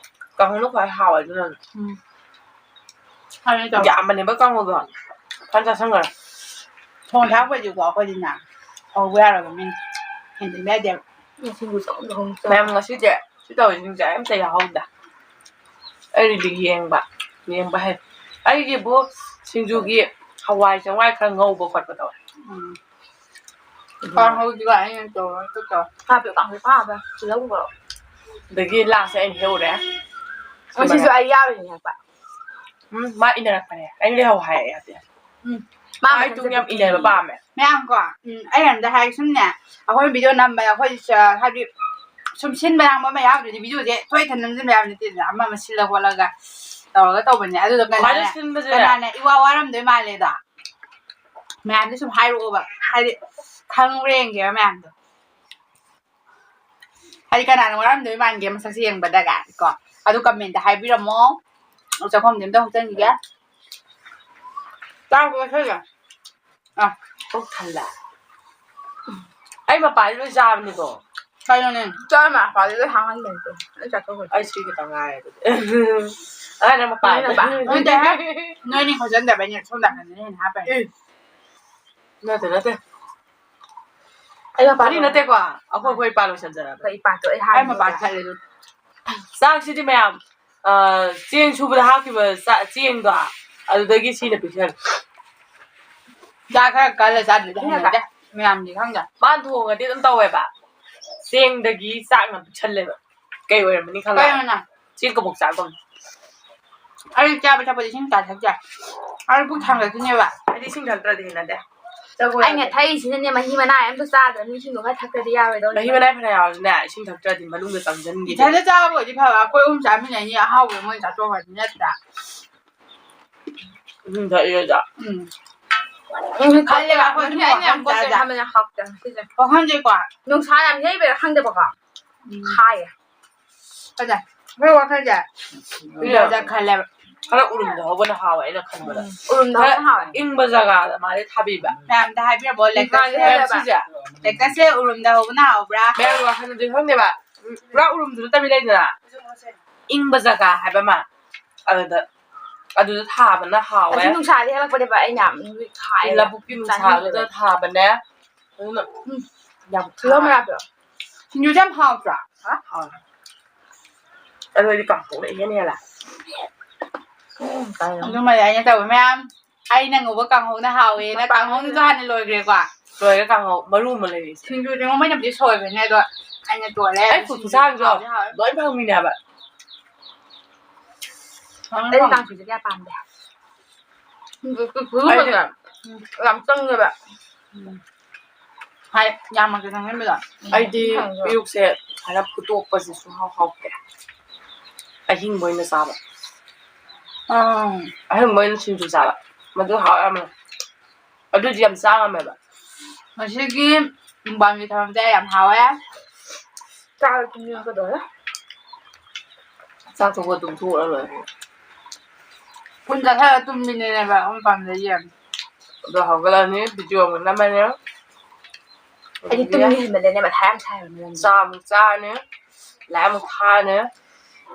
ꯀꯥꯡꯍꯧꯅ ꯈ꯭ꯋꯥꯏ ꯍꯥꯎꯋꯦ ꯑꯗꯨꯅꯅꯦ꯫ ꯎꯝ꯫ ꯍꯥꯎꯋꯦ ꯇꯧ꯫ ꯌꯥꯝꯕꯅꯦꯕ ꯀꯥꯡꯍꯧꯗꯣ꯫ ꯐꯖꯅ ꯆꯥꯁꯟꯈ꯭ꯔꯦ꯫ ꯊꯣꯡ ꯊꯥꯛꯄꯩꯗꯤꯀꯣ ꯑꯩꯈꯣꯏꯗꯤꯅꯦ ꯍꯧꯕ ꯌꯥꯔꯕ ꯃꯤꯅꯤ꯫ ꯍꯦꯟꯖꯤꯟꯕ ꯌꯥꯗꯦꯕ꯫ ꯁꯤꯡꯖꯨ ꯆꯥꯕꯗ ꯍꯧꯅ ꯆꯥ-, ꯃꯌꯥꯝ ꯉꯁꯤꯁꯦ ꯁꯤ ꯇꯧꯔꯤꯁꯤꯡꯁꯦ ꯑꯝꯇ ꯌꯥꯎꯍꯧꯗ꯫ ꯑꯩꯗꯤ ꯌꯦꯡꯕ, ꯌꯦꯡꯕ ꯍꯩ꯫ ꯑꯩꯒꯤꯕꯨ ꯁꯤꯡꯖꯨꯒꯤ ꯍꯋꯥꯏ ꯆꯦꯡꯋꯥꯏ ꯈꯔ ꯉꯧꯕ ꯈꯣꯠꯄ ꯇꯧꯋꯦ꯫ ꯎꯝ꯫ ꯀꯥꯡꯍꯧꯗꯨꯒ ꯑꯩꯅ ꯇꯧꯔꯒ ꯇꯧ-, ꯍꯥꯞꯄꯦ, ꯀꯥꯡꯍꯧ ꯈꯔ ꯍꯥꯞꯄꯦ, ꯇꯤꯜꯍꯧꯒ꯫ ꯑꯗꯒꯤ ꯂꯥꯁꯇ ꯑꯩꯅ ꯍꯦꯛꯎꯔꯦ꯫ ꯉꯁꯤꯁꯨ ꯑꯩ ꯌꯥꯎꯔꯤꯅꯦ ꯍꯦꯛꯄ꯫ ꯎꯝ, ꯃꯥ ꯏꯟꯅꯔꯛꯄꯅꯦ꯫ ꯑꯩꯅ ꯂꯩꯍꯧ ꯍꯥꯏꯔꯛꯑꯦ ꯍꯥꯏꯕꯗꯤ꯫ ꯎꯝ꯫ ꯃꯥ ꯃꯥ ꯑꯩ ꯃꯁꯛꯁꯦ ꯇꯨꯡ ꯌꯥꯝ ꯐꯖꯩꯌꯦ꯫ ꯏꯟꯅꯕ ꯄꯥꯝꯃꯦ꯫ ꯃꯌꯥꯝ ꯀꯣ, ꯎꯝ, ꯑꯩ ꯑꯝꯇ ꯍꯥꯏꯒꯦ, ꯁꯨꯝꯅꯦ, ꯑꯩꯈꯣꯏ ꯚꯤꯗꯤꯑꯣ ꯅꯝꯕꯗ ꯑꯩꯈꯣꯏ ꯆ-, ꯍꯥꯏꯗꯤ ꯁꯨꯝ ꯁꯤꯟꯕ ꯂꯥꯡꯕ ꯑꯃ ꯌꯥꯎꯗ꯭ꯔꯗꯤ ꯚꯤꯗꯤꯑꯣꯁꯦ ꯊꯣꯏ ꯏꯊꯟ ꯅꯝꯁꯤꯟꯕ ꯌꯥꯕ ꯅꯠꯇꯦꯗꯅ, ꯑꯃ ꯑꯃ ꯁꯤꯜꯂ ꯈꯣꯠꯂꯒ ꯇꯧꯔꯒ ꯇꯧꯕꯅꯦ꯫ ꯑꯗꯨꯗꯣ ꯁꯨꯃꯥꯏꯅ ꯀꯅꯥꯅ, ꯁꯤꯟꯕꯁꯦ ꯀꯅꯥꯅ ꯏꯋꯥ ꯋꯥꯔꯝꯗꯣꯏ ꯃꯥꯜꯂꯦꯗꯣ? ꯃꯌꯥꯝꯗꯤ ꯁꯨꯝ ꯍꯥꯏꯔꯛꯑꯣꯕ, ꯍꯥꯏꯗꯤ ꯈꯪꯕ꯭ꯔꯥ ꯌꯦꯡꯒꯦꯕ ꯃꯌꯥꯝꯗꯣ꯫ ꯍꯥꯏꯗꯤ ꯀꯅꯥꯅ ꯋꯥꯔꯝꯗꯣꯏ ꯃꯥꯟꯒꯦ ꯃꯁꯛꯁꯦ ꯌꯦꯡꯕꯗꯒ ꯀꯣ? ꯑꯗꯨ comment ꯍꯥꯏꯕꯤꯔꯝꯃꯣ꯫ ꯆꯥꯛꯈꯨꯝꯗꯤ ꯑꯝꯇ ꯍꯨꯞꯆꯟꯈꯤꯒꯦ꯫ ꯆꯥꯛꯇꯣ ꯂꯣꯏꯁꯜꯂꯦ꯫ ꯑꯥ꯫ ꯄꯨꯛ ꯊꯜꯂꯦ꯫ ꯑꯩ ꯃꯄꯥꯗꯤ ꯂꯣꯏ ꯆꯥꯕꯅꯤꯀꯣ꯫ ꯀꯩꯅꯣꯅꯦ? ꯆꯥꯛ ꯃꯄꯥꯗꯤ ꯂꯣꯏ ꯍꯥꯡꯍꯟꯕꯅꯤꯀꯣ꯫ ꯑꯩ ꯆꯥꯊꯣꯛꯈ꯭ꯔꯦ꯫ ꯑꯩ ꯁꯤ ꯈꯤꯇꯪ ꯉꯥꯏꯔꯦ ꯑꯗꯨꯗꯤ꯫ ꯑꯉꯥꯡꯅ ꯃꯄꯥꯗꯤ꯫ ꯅꯣꯏꯅ ꯄꯥ-, ꯅꯣꯏꯗꯤ ꯅꯣꯏꯅꯤ ꯈꯣꯠꯆꯟꯗꯕꯩꯅꯦ, ꯁꯣꯝ ꯅꯥꯀꯟꯗꯅ ꯍꯦꯟꯅ ꯍꯥꯞꯄꯩ꯫ ꯎꯝ꯫ ꯅꯠꯇꯦ, ꯅꯠꯇꯦ꯫ ꯑꯩ ꯃꯄꯥ ꯃꯔꯤ ꯅꯠꯇꯦꯀꯣ, ꯑꯩꯈꯣꯏ, ꯑꯩꯈꯣꯏ ꯏꯄꯥ ꯂꯣꯏꯁꯟꯖꯔꯒꯦ꯫ ꯑꯩꯈꯣꯏ ꯏꯄꯥꯗꯣ ꯑꯩ ꯑꯩ ꯃꯄꯥ ꯍꯥꯟꯅ ꯊꯠꯂꯦ ꯑꯗꯨ꯫ ꯆꯥꯛꯁꯤꯗꯤ ꯃꯌꯥꯝ, ꯑ, ꯆꯦꯡ ꯁꯨꯕꯗ ꯍꯥꯞꯈꯤꯕ ꯆꯥ-, ꯆꯦꯡꯗꯣ, ꯑꯗꯨꯗꯒꯤ ꯁꯤꯅ ꯄꯤꯛꯊꯟ꯫ ꯆꯥꯛ ꯈꯔ ꯀꯜꯂ ꯆꯥꯗ꯭ꯔꯗꯤ ꯍꯩꯅꯗꯦ꯫ ꯃꯌꯥꯝꯗꯤ ꯈꯪꯗꯦ꯫ ꯃꯥꯅ ꯊꯣꯡꯉꯗꯤ ꯑꯗꯨꯝ ꯇꯧꯋꯦꯕ꯫ ꯆꯦꯡꯗꯒꯤ ꯆꯥꯛꯅ ꯄꯤꯛꯁꯜꯂꯦꯕ꯫ ꯀꯩ ꯑꯣꯏꯔꯝꯃꯅꯤ ꯈꯜꯂꯣ꯫ ꯀꯩꯅꯣꯅ? ꯆꯦꯡ ꯀꯕꯣꯛ ꯆꯥꯒꯨꯝ꯫ ꯑꯩ ꯆꯥꯕ ꯊꯛꯄꯗꯤ ꯏꯁꯤꯡ ꯆꯥ ꯊꯛꯇꯦ꯫ ꯑꯩ ꯄꯨꯛ ꯊꯥꯡꯒꯠꯈꯤꯅꯦꯕ꯫ ꯑꯩꯗꯤ ꯏꯁꯤꯡ ꯊꯛꯇ꯭ꯔꯗꯤ ꯍꯩꯅꯗꯦ꯫ ꯆꯒꯣꯏ ꯑꯩꯅ ꯌꯥꯗꯦ꯫ ꯊꯛꯏꯁꯤꯅꯅꯦ ꯃꯍꯤ ꯃꯅꯥꯏ ꯑꯝꯇ ꯆꯥꯗ꯭ꯔꯕꯅꯤ, ꯏꯁꯤꯡꯗꯣ ꯈꯔ ꯊꯛꯇ꯭ꯔꯗꯤ ꯌꯥꯔꯣꯏꯗꯧꯅꯤ꯫ ꯃꯍꯤ ꯃꯅꯥꯏ ꯐꯅ ꯌꯥꯎꯔꯁꯨꯅꯦ, ꯏꯁꯤꯡ ꯊꯛꯇ꯭ꯔꯗꯤ ꯃꯅꯨꯡꯗ ꯆꯪꯁꯤꯟꯈꯤꯗꯦ꯫ ꯏꯊꯟꯗ ꯆꯥꯕ ꯑꯣꯏꯗꯤ ꯐꯕ, ꯑꯩꯈꯣꯏ ꯑꯍꯨꯝ ꯆꯥꯃꯤꯟꯅꯩꯅꯤ, ꯑꯍꯥꯎꯕ ꯃꯣꯏꯅ ꯆꯥꯊꯣꯛꯈ꯭ꯔꯗꯤ ꯅꯠꯇ꯭ꯔꯥ? ꯏꯁꯤꯡ ꯊꯛꯏꯔꯗ꯫ ꯎꯝ꯫ ꯎꯝ, ꯈꯜꯂꯦꯕ, ꯈꯜꯂꯦꯕ, ꯑꯩꯈꯣꯏ ꯑꯗꯨꯝ ꯑꯩꯅ ꯌꯥꯝ ꯋꯥꯈꯜ ꯄꯣꯠꯁꯦ ꯆꯥꯗ꯫ ꯈꯟꯕꯅꯦ ꯍꯥꯎꯇꯦ ꯉꯁꯤꯁꯦ꯫ ꯋꯥꯈꯜꯁꯦꯀꯣ꯫ ꯅꯨꯡꯁꯥ ꯌꯥꯝ ꯌꯩꯕꯩꯔꯥ ꯈꯪꯗꯦꯕꯀꯣ꯫ ꯎꯝ꯫ ꯈꯥꯏꯌꯦ꯫ ꯐꯖꯩ꯫ ꯑꯩꯈꯣꯏ ꯋꯥꯈꯜꯁꯦ꯫ ꯎꯝ꯫ ꯐꯖꯅ ꯈꯜꯂꯦꯕ꯫ ꯈꯔ ꯎꯔꯨꯝꯗ ꯍꯧꯕꯅ ꯍꯥꯎꯋꯦ ꯑꯩꯅ ꯈꯟꯕꯗ꯫ ꯎꯔꯨꯝꯗ ꯈꯔ ꯍꯧꯕꯅ ꯍꯥꯎꯋꯦ꯫ ꯏꯪꯕ ꯖꯒꯥꯗ ꯃꯥꯗꯤ ꯊꯥꯕꯤꯕ꯫ ꯃꯌꯥꯝꯗ ꯍꯥꯏꯕꯤꯔꯕꯣ, ꯎꯝ, ꯂꯦꯛꯇꯁꯁꯦ? ꯃꯌꯥꯝ ꯁꯤꯁꯦ꯫ ꯂꯦꯛꯇꯁꯁꯦ ꯎꯔꯨꯝꯗ ꯍꯧꯕꯅ ꯍꯥꯎꯕ꯭ꯔꯥ? ꯃꯌꯥꯝꯒꯤ ꯋꯥꯈꯜꯗꯗꯤ ꯈꯪꯗꯦꯕ꯫ ꯄꯨꯔꯥ ꯎꯔꯨꯝꯁꯨ ꯅꯠꯇꯕꯤ ꯂꯩꯗꯅ꯫ ꯏꯪꯕ ꯖꯒꯥ ꯍꯥꯏꯕ ꯑꯃ꯫ ꯑꯗꯨꯗ, ꯑꯗꯨꯗ ꯊꯥꯕꯅ ꯍꯥꯎꯋꯦ꯫ ꯑꯁꯤ ꯅꯨꯡꯁꯥꯗꯤ ꯍꯦꯜꯂꯛꯄꯅꯦꯕ ꯑꯩꯅ ꯌꯥꯝ ꯈꯥꯏꯌꯦ꯫ ꯂꯧꯕꯨꯛꯀꯤ ꯅꯨꯡꯁꯥꯗꯨꯗ ꯆꯥꯅꯤꯡꯗꯦꯕ꯫ ꯊꯥꯕꯅꯦ꯫ ꯑꯗꯨꯅ, ꯎꯝ꯫ ꯌꯥꯝ ꯇꯤꯜꯍꯧ ꯊꯥꯏ꯫ ꯃꯔꯥꯗꯣ꯫ ꯁꯤꯡꯖꯨꯁꯦ ꯌꯥꯝ ꯍꯥꯎꯇ꯭ꯔꯥ? ꯍꯥ? ꯍꯥꯎꯋꯦ꯫ ꯑꯗꯨ ꯑꯣꯏꯗꯤ ꯀꯥꯡꯍꯧꯅ ꯏꯍꯦꯟ ꯍꯦꯜꯂꯦ꯫ ꯎꯝ, ꯀꯥꯏꯗꯅꯣ꯫ ꯑꯗꯨꯃꯥꯏꯅ ꯑꯩꯅ ꯇꯧꯋꯦ ꯃꯌꯥꯝ꯫ ꯑꯩꯅ ꯉꯧꯕ ꯀꯥꯡꯍꯧꯅ ꯍꯥꯎꯋꯦꯅ ꯀꯥꯡꯍꯧꯗꯨꯁꯨ ꯍꯥꯟꯅ ꯂꯣꯏꯈ꯭ꯔꯦꯀꯣ꯫ ꯂꯣꯏꯔꯦ ꯀꯥꯡꯍꯧ꯫ ꯃꯔꯨ ꯑꯃ ꯂꯩꯔꯤꯁꯦ꯫ ꯁꯤꯡꯖꯨꯁꯦ ꯃꯣꯏꯅꯕꯨꯗꯤ ꯁꯣꯏꯕꯅꯦ, ꯑꯗꯣ ꯑꯩꯅ ꯇꯣꯠꯂꯦ꯫ ꯑꯩ ꯐꯨꯠ ꯈꯨꯠꯁꯥꯁꯤꯁꯨ ꯍꯥꯎꯗꯤ ꯍꯥꯎꯋꯦ꯫ ꯂꯣꯏ ꯐꯪꯉꯤꯅꯦ ꯍꯥꯏꯕ꯫ ꯐꯪꯉꯦ, ꯑꯩ ꯐꯪꯉꯦ꯫ ꯀꯥꯡꯁꯣꯏꯁꯦ ꯀꯌꯥ ꯄꯥꯝꯗꯦ꯫ ꯎꯝ, ꯎꯝ, ꯎꯝ, ꯑꯩꯗꯤ ꯎꯝ, ꯌꯥꯝ ꯆꯪꯉꯦꯕ꯫ ꯎꯝ꯫ ꯍꯥꯏ, ꯌꯥꯝꯃꯛꯀꯦ ꯆꯪꯁꯤꯟꯕꯗꯣ꯫ ꯑꯩꯗꯤ ꯎꯝ꯫ ꯄꯤꯔꯨꯛꯁꯦ ꯁꯨꯃꯥꯏꯅ ꯐꯨꯠꯇꯣꯛꯄꯁꯦ ꯁꯨꯡꯍꯥꯎ ꯍꯥꯎꯇꯦ꯫ ꯑꯍꯤꯡꯕ ꯑꯣꯏꯅ ꯆꯥꯕ꯫ ꯎꯝ꯫ ꯑꯍꯤꯡꯕ ꯑꯣꯏꯅ ꯁꯤꯡꯖꯨ ꯆꯥꯕ꯫ ꯃꯗꯨ ꯍꯥꯎ ꯌꯥꯝꯅ꯫ ꯑꯗꯨꯗꯤ ꯌꯥꯝ ꯆꯥ ꯉꯝꯃꯦꯕ꯫ ꯉꯁꯤꯒꯤ ꯃꯨꯛꯕꯥꯡꯒꯤ ꯊꯧꯔꯝꯁꯦ ꯌꯥꯝ ꯍꯥꯎꯋꯦ꯫ ꯆꯥꯛ ꯇꯨꯝꯅꯤꯡꯉꯛꯀꯗꯧꯔꯦ꯫ ꯆꯥꯛ ꯇꯣꯛꯄ ꯇꯨꯝꯊꯣꯛꯑ ꯂꯣꯏꯔꯦ꯫ ꯐꯣꯟ ꯆꯥꯊꯔ ꯇꯨꯝꯕꯤꯅꯦꯕ ꯑꯩꯈꯣꯏ ꯄꯥꯝꯖꯩꯁꯦ꯫ ꯑꯗꯣ ꯍꯧꯒꯠꯂꯅꯤ, ꯚꯤꯗꯤꯑꯣ ꯑꯃꯨꯛ ꯅꯝꯃꯅꯤ꯫ ꯑꯩꯗꯤ ꯑꯗꯒꯤ ꯇꯨꯝꯅꯤꯡ ꯍꯦꯟꯃꯜꯂꯦꯅꯦ, ꯃꯊꯥ ꯌꯥꯝ ꯁꯥꯏ ꯍꯥꯏꯕ ꯃꯔꯝꯁꯦ꯫ ꯆꯥ ꯑꯃꯨꯛ ꯆꯥꯔꯅꯤ, ꯂꯥꯏ ꯑꯃꯨꯛ ꯊꯥꯔꯅꯤ,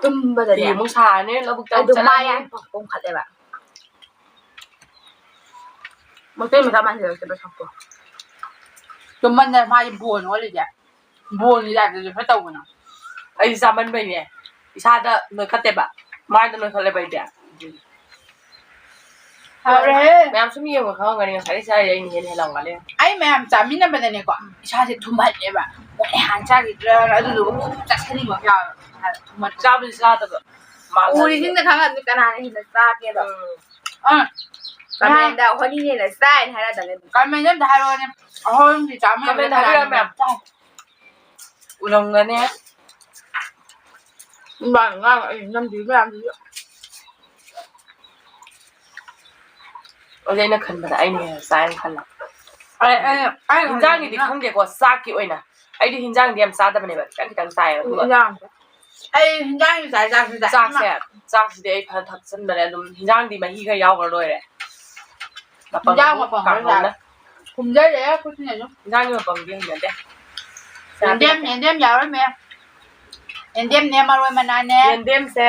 ꯇꯨꯝꯕꯗꯅꯦ꯫ ꯐꯤ ꯑꯃꯨꯛ ꯁꯥꯔꯅꯤ, ꯂꯧꯕꯨꯛꯇ ꯑꯃꯨꯛ ꯑꯗꯨ ꯃꯥ ꯆꯠꯂꯅꯤ꯫ ꯌꯥꯝ ꯄꯣꯝꯈꯠꯂꯦꯕ꯫ ꯃꯩꯇꯩ ꯃꯆꯥ ꯃꯥꯟꯁꯤꯜꯂꯛꯇ꯭ꯔꯦ ꯁꯛꯇꯣ꯫ ꯇꯨꯝꯃꯟꯗꯅ ꯃꯥꯗꯤ ꯕꯣꯟ ꯑꯣꯜꯂꯤꯁꯦ꯫ ꯕꯣꯟꯒꯤ ꯇꯥꯏꯞꯇꯁꯨ ꯈꯔ ꯇꯧꯕꯅꯦ꯫ ꯑꯩꯗꯤ ꯆꯥꯃꯟꯕꯩꯅꯦ꯫ ꯏꯁꯥꯗ ꯅꯣꯏꯈꯠꯇꯦꯕ꯫ ꯃꯥꯏꯗ ꯅꯣꯏꯈꯠꯂꯦꯕ ꯑꯩꯗꯤ꯫ ꯍꯥꯎꯔꯦꯍꯦ꯫ ꯃꯌꯥꯝ ꯁꯨꯝ ꯌꯦꯡꯕ ꯈꯪꯉꯝꯒꯅꯤ, ꯉꯁꯥꯏꯗꯩ ꯆꯥꯔꯤꯁꯦ ꯑꯩꯅ ꯍꯦꯟꯅ ꯍꯦꯜꯂꯝꯒꯅꯤ꯫ ꯑꯩ ꯃꯌꯥꯝ ꯆꯥꯃꯤꯟꯅꯕꯗꯅꯦꯀꯣ, ꯏꯁꯥꯁꯦ ꯊꯨꯝꯍꯜꯂꯦꯕ꯫ ꯃꯣꯏ ꯍꯥꯟꯅ ꯆꯥꯈꯤꯗ꯭ꯔꯥ, ꯑꯗꯨꯗꯨꯒ ꯄꯨꯛ ꯆꯥꯁꯤꯟꯅꯤꯡꯕ ꯑꯃ ꯌꯥꯎꯋꯦꯕ꯫ ꯏꯁꯥꯗ ꯊꯨꯝꯍꯟ-, ꯆꯥꯕꯨꯗꯤ ꯆꯥꯗꯕ꯫ ꯃꯥꯜꯍꯟꯕ꯫ ꯎꯔꯤꯁꯤꯡꯅ ꯈꯪꯉꯝꯅꯤ ꯀꯅꯥꯅ ꯍꯦꯟꯅ ꯆꯥꯒꯦꯗꯣ꯫ ꯎꯝ꯫ ꯑꯥ꯫ ꯀꯃꯦꯟꯗ ꯍꯣꯅꯤꯅ ꯍꯦꯟꯅ ꯆꯥꯏꯅ ꯍꯥꯏꯔꯛꯑꯗꯕꯅꯦ꯫ ꯀꯃꯦꯟꯗ ꯑꯝꯇ ꯍꯥꯏꯔꯛꯑꯣꯅꯦ꯫ ꯑꯍꯣꯏ, ꯁꯤ ꯆꯥꯃꯤꯟꯅꯕꯗ ꯀꯃꯦꯟꯗ ꯍꯥꯏꯕꯤꯔꯛꯑꯣ ꯀꯅꯥꯅ ꯃꯌꯥꯝ ꯆꯥꯏ? ꯎꯔꯝꯒꯅꯤ꯫ ꯏꯃꯥꯅ ꯉꯥꯡꯉꯛꯏ ꯅꯝꯕꯤ ꯃꯌꯥꯝꯁꯤꯁꯨ꯫ ꯑꯗꯨꯗꯤ ꯑꯩꯅ ꯈꯟꯕꯗ ꯑꯩꯅ ꯍꯦꯟꯅ ꯆꯥꯏꯅ ꯈꯜꯂꯦ꯫ ꯑꯩ, ꯑꯩ, ꯑꯩ ꯍꯤꯟꯖꯥꯡꯒꯤꯗꯤ ꯈꯟꯕꯗ ꯈꯪꯗꯦꯀꯣ, ꯆꯥꯛꯀꯤ ꯑꯣꯏꯅ꯫ ꯑꯩꯗꯤ ꯍꯤꯟꯖꯥꯡꯗꯤ ꯌꯥꯝ ꯆꯥꯗꯕꯅꯦꯕ, ꯈꯤꯇꯪ ꯈꯤꯇꯪ ꯆꯥꯏꯌꯦꯕ, ꯑꯗꯨꯒ ꯍꯤꯟꯖꯥꯡ꯫ ꯑꯩ ꯍꯤꯟꯖꯥꯡꯁꯨ ꯆꯥꯏ, ꯆꯥꯛꯁꯨ ꯆꯥꯏ꯫ ꯆꯥꯛꯁꯦ, ꯏꯃꯥ꯫ ꯆꯥꯛꯁꯤꯗꯤ ꯑꯩ ꯐꯖꯅ ꯊꯛꯆꯟꯕꯅꯦ ꯑꯗꯨꯝ꯫ ꯍꯤꯟꯖꯥꯡꯗꯤ ꯃꯍꯤ ꯈꯔ ꯌꯥꯎꯈ꯭ꯔ ꯂꯣꯏꯔꯦ꯫ ꯃꯄꯪ ꯍꯤꯟꯖꯥꯡ ꯑꯗꯨꯝ ꯃꯄꯪ ꯈꯔ ꯀꯥꯡꯍꯧꯅ꯫ ꯆꯥꯏ꯫ ꯈꯨꯝꯖꯜꯂꯦ ꯈꯨꯠꯁꯤꯅꯁꯨ꯫ ꯍꯤꯟꯖꯥꯡꯒꯤ ꯃꯄꯪꯗꯤ ꯍꯩꯅꯗꯦ꯫ ꯌꯦꯟꯗꯦꯝ, ꯌꯦꯟꯗꯦꯝ ꯌꯥꯎꯔꯝꯃꯦ꯫ ꯌꯦꯟꯗꯦꯝꯅꯦ, ꯃꯔꯣꯏ ꯃꯅꯥꯅꯦ꯫ ꯌꯦꯟꯗꯦꯝꯁꯦ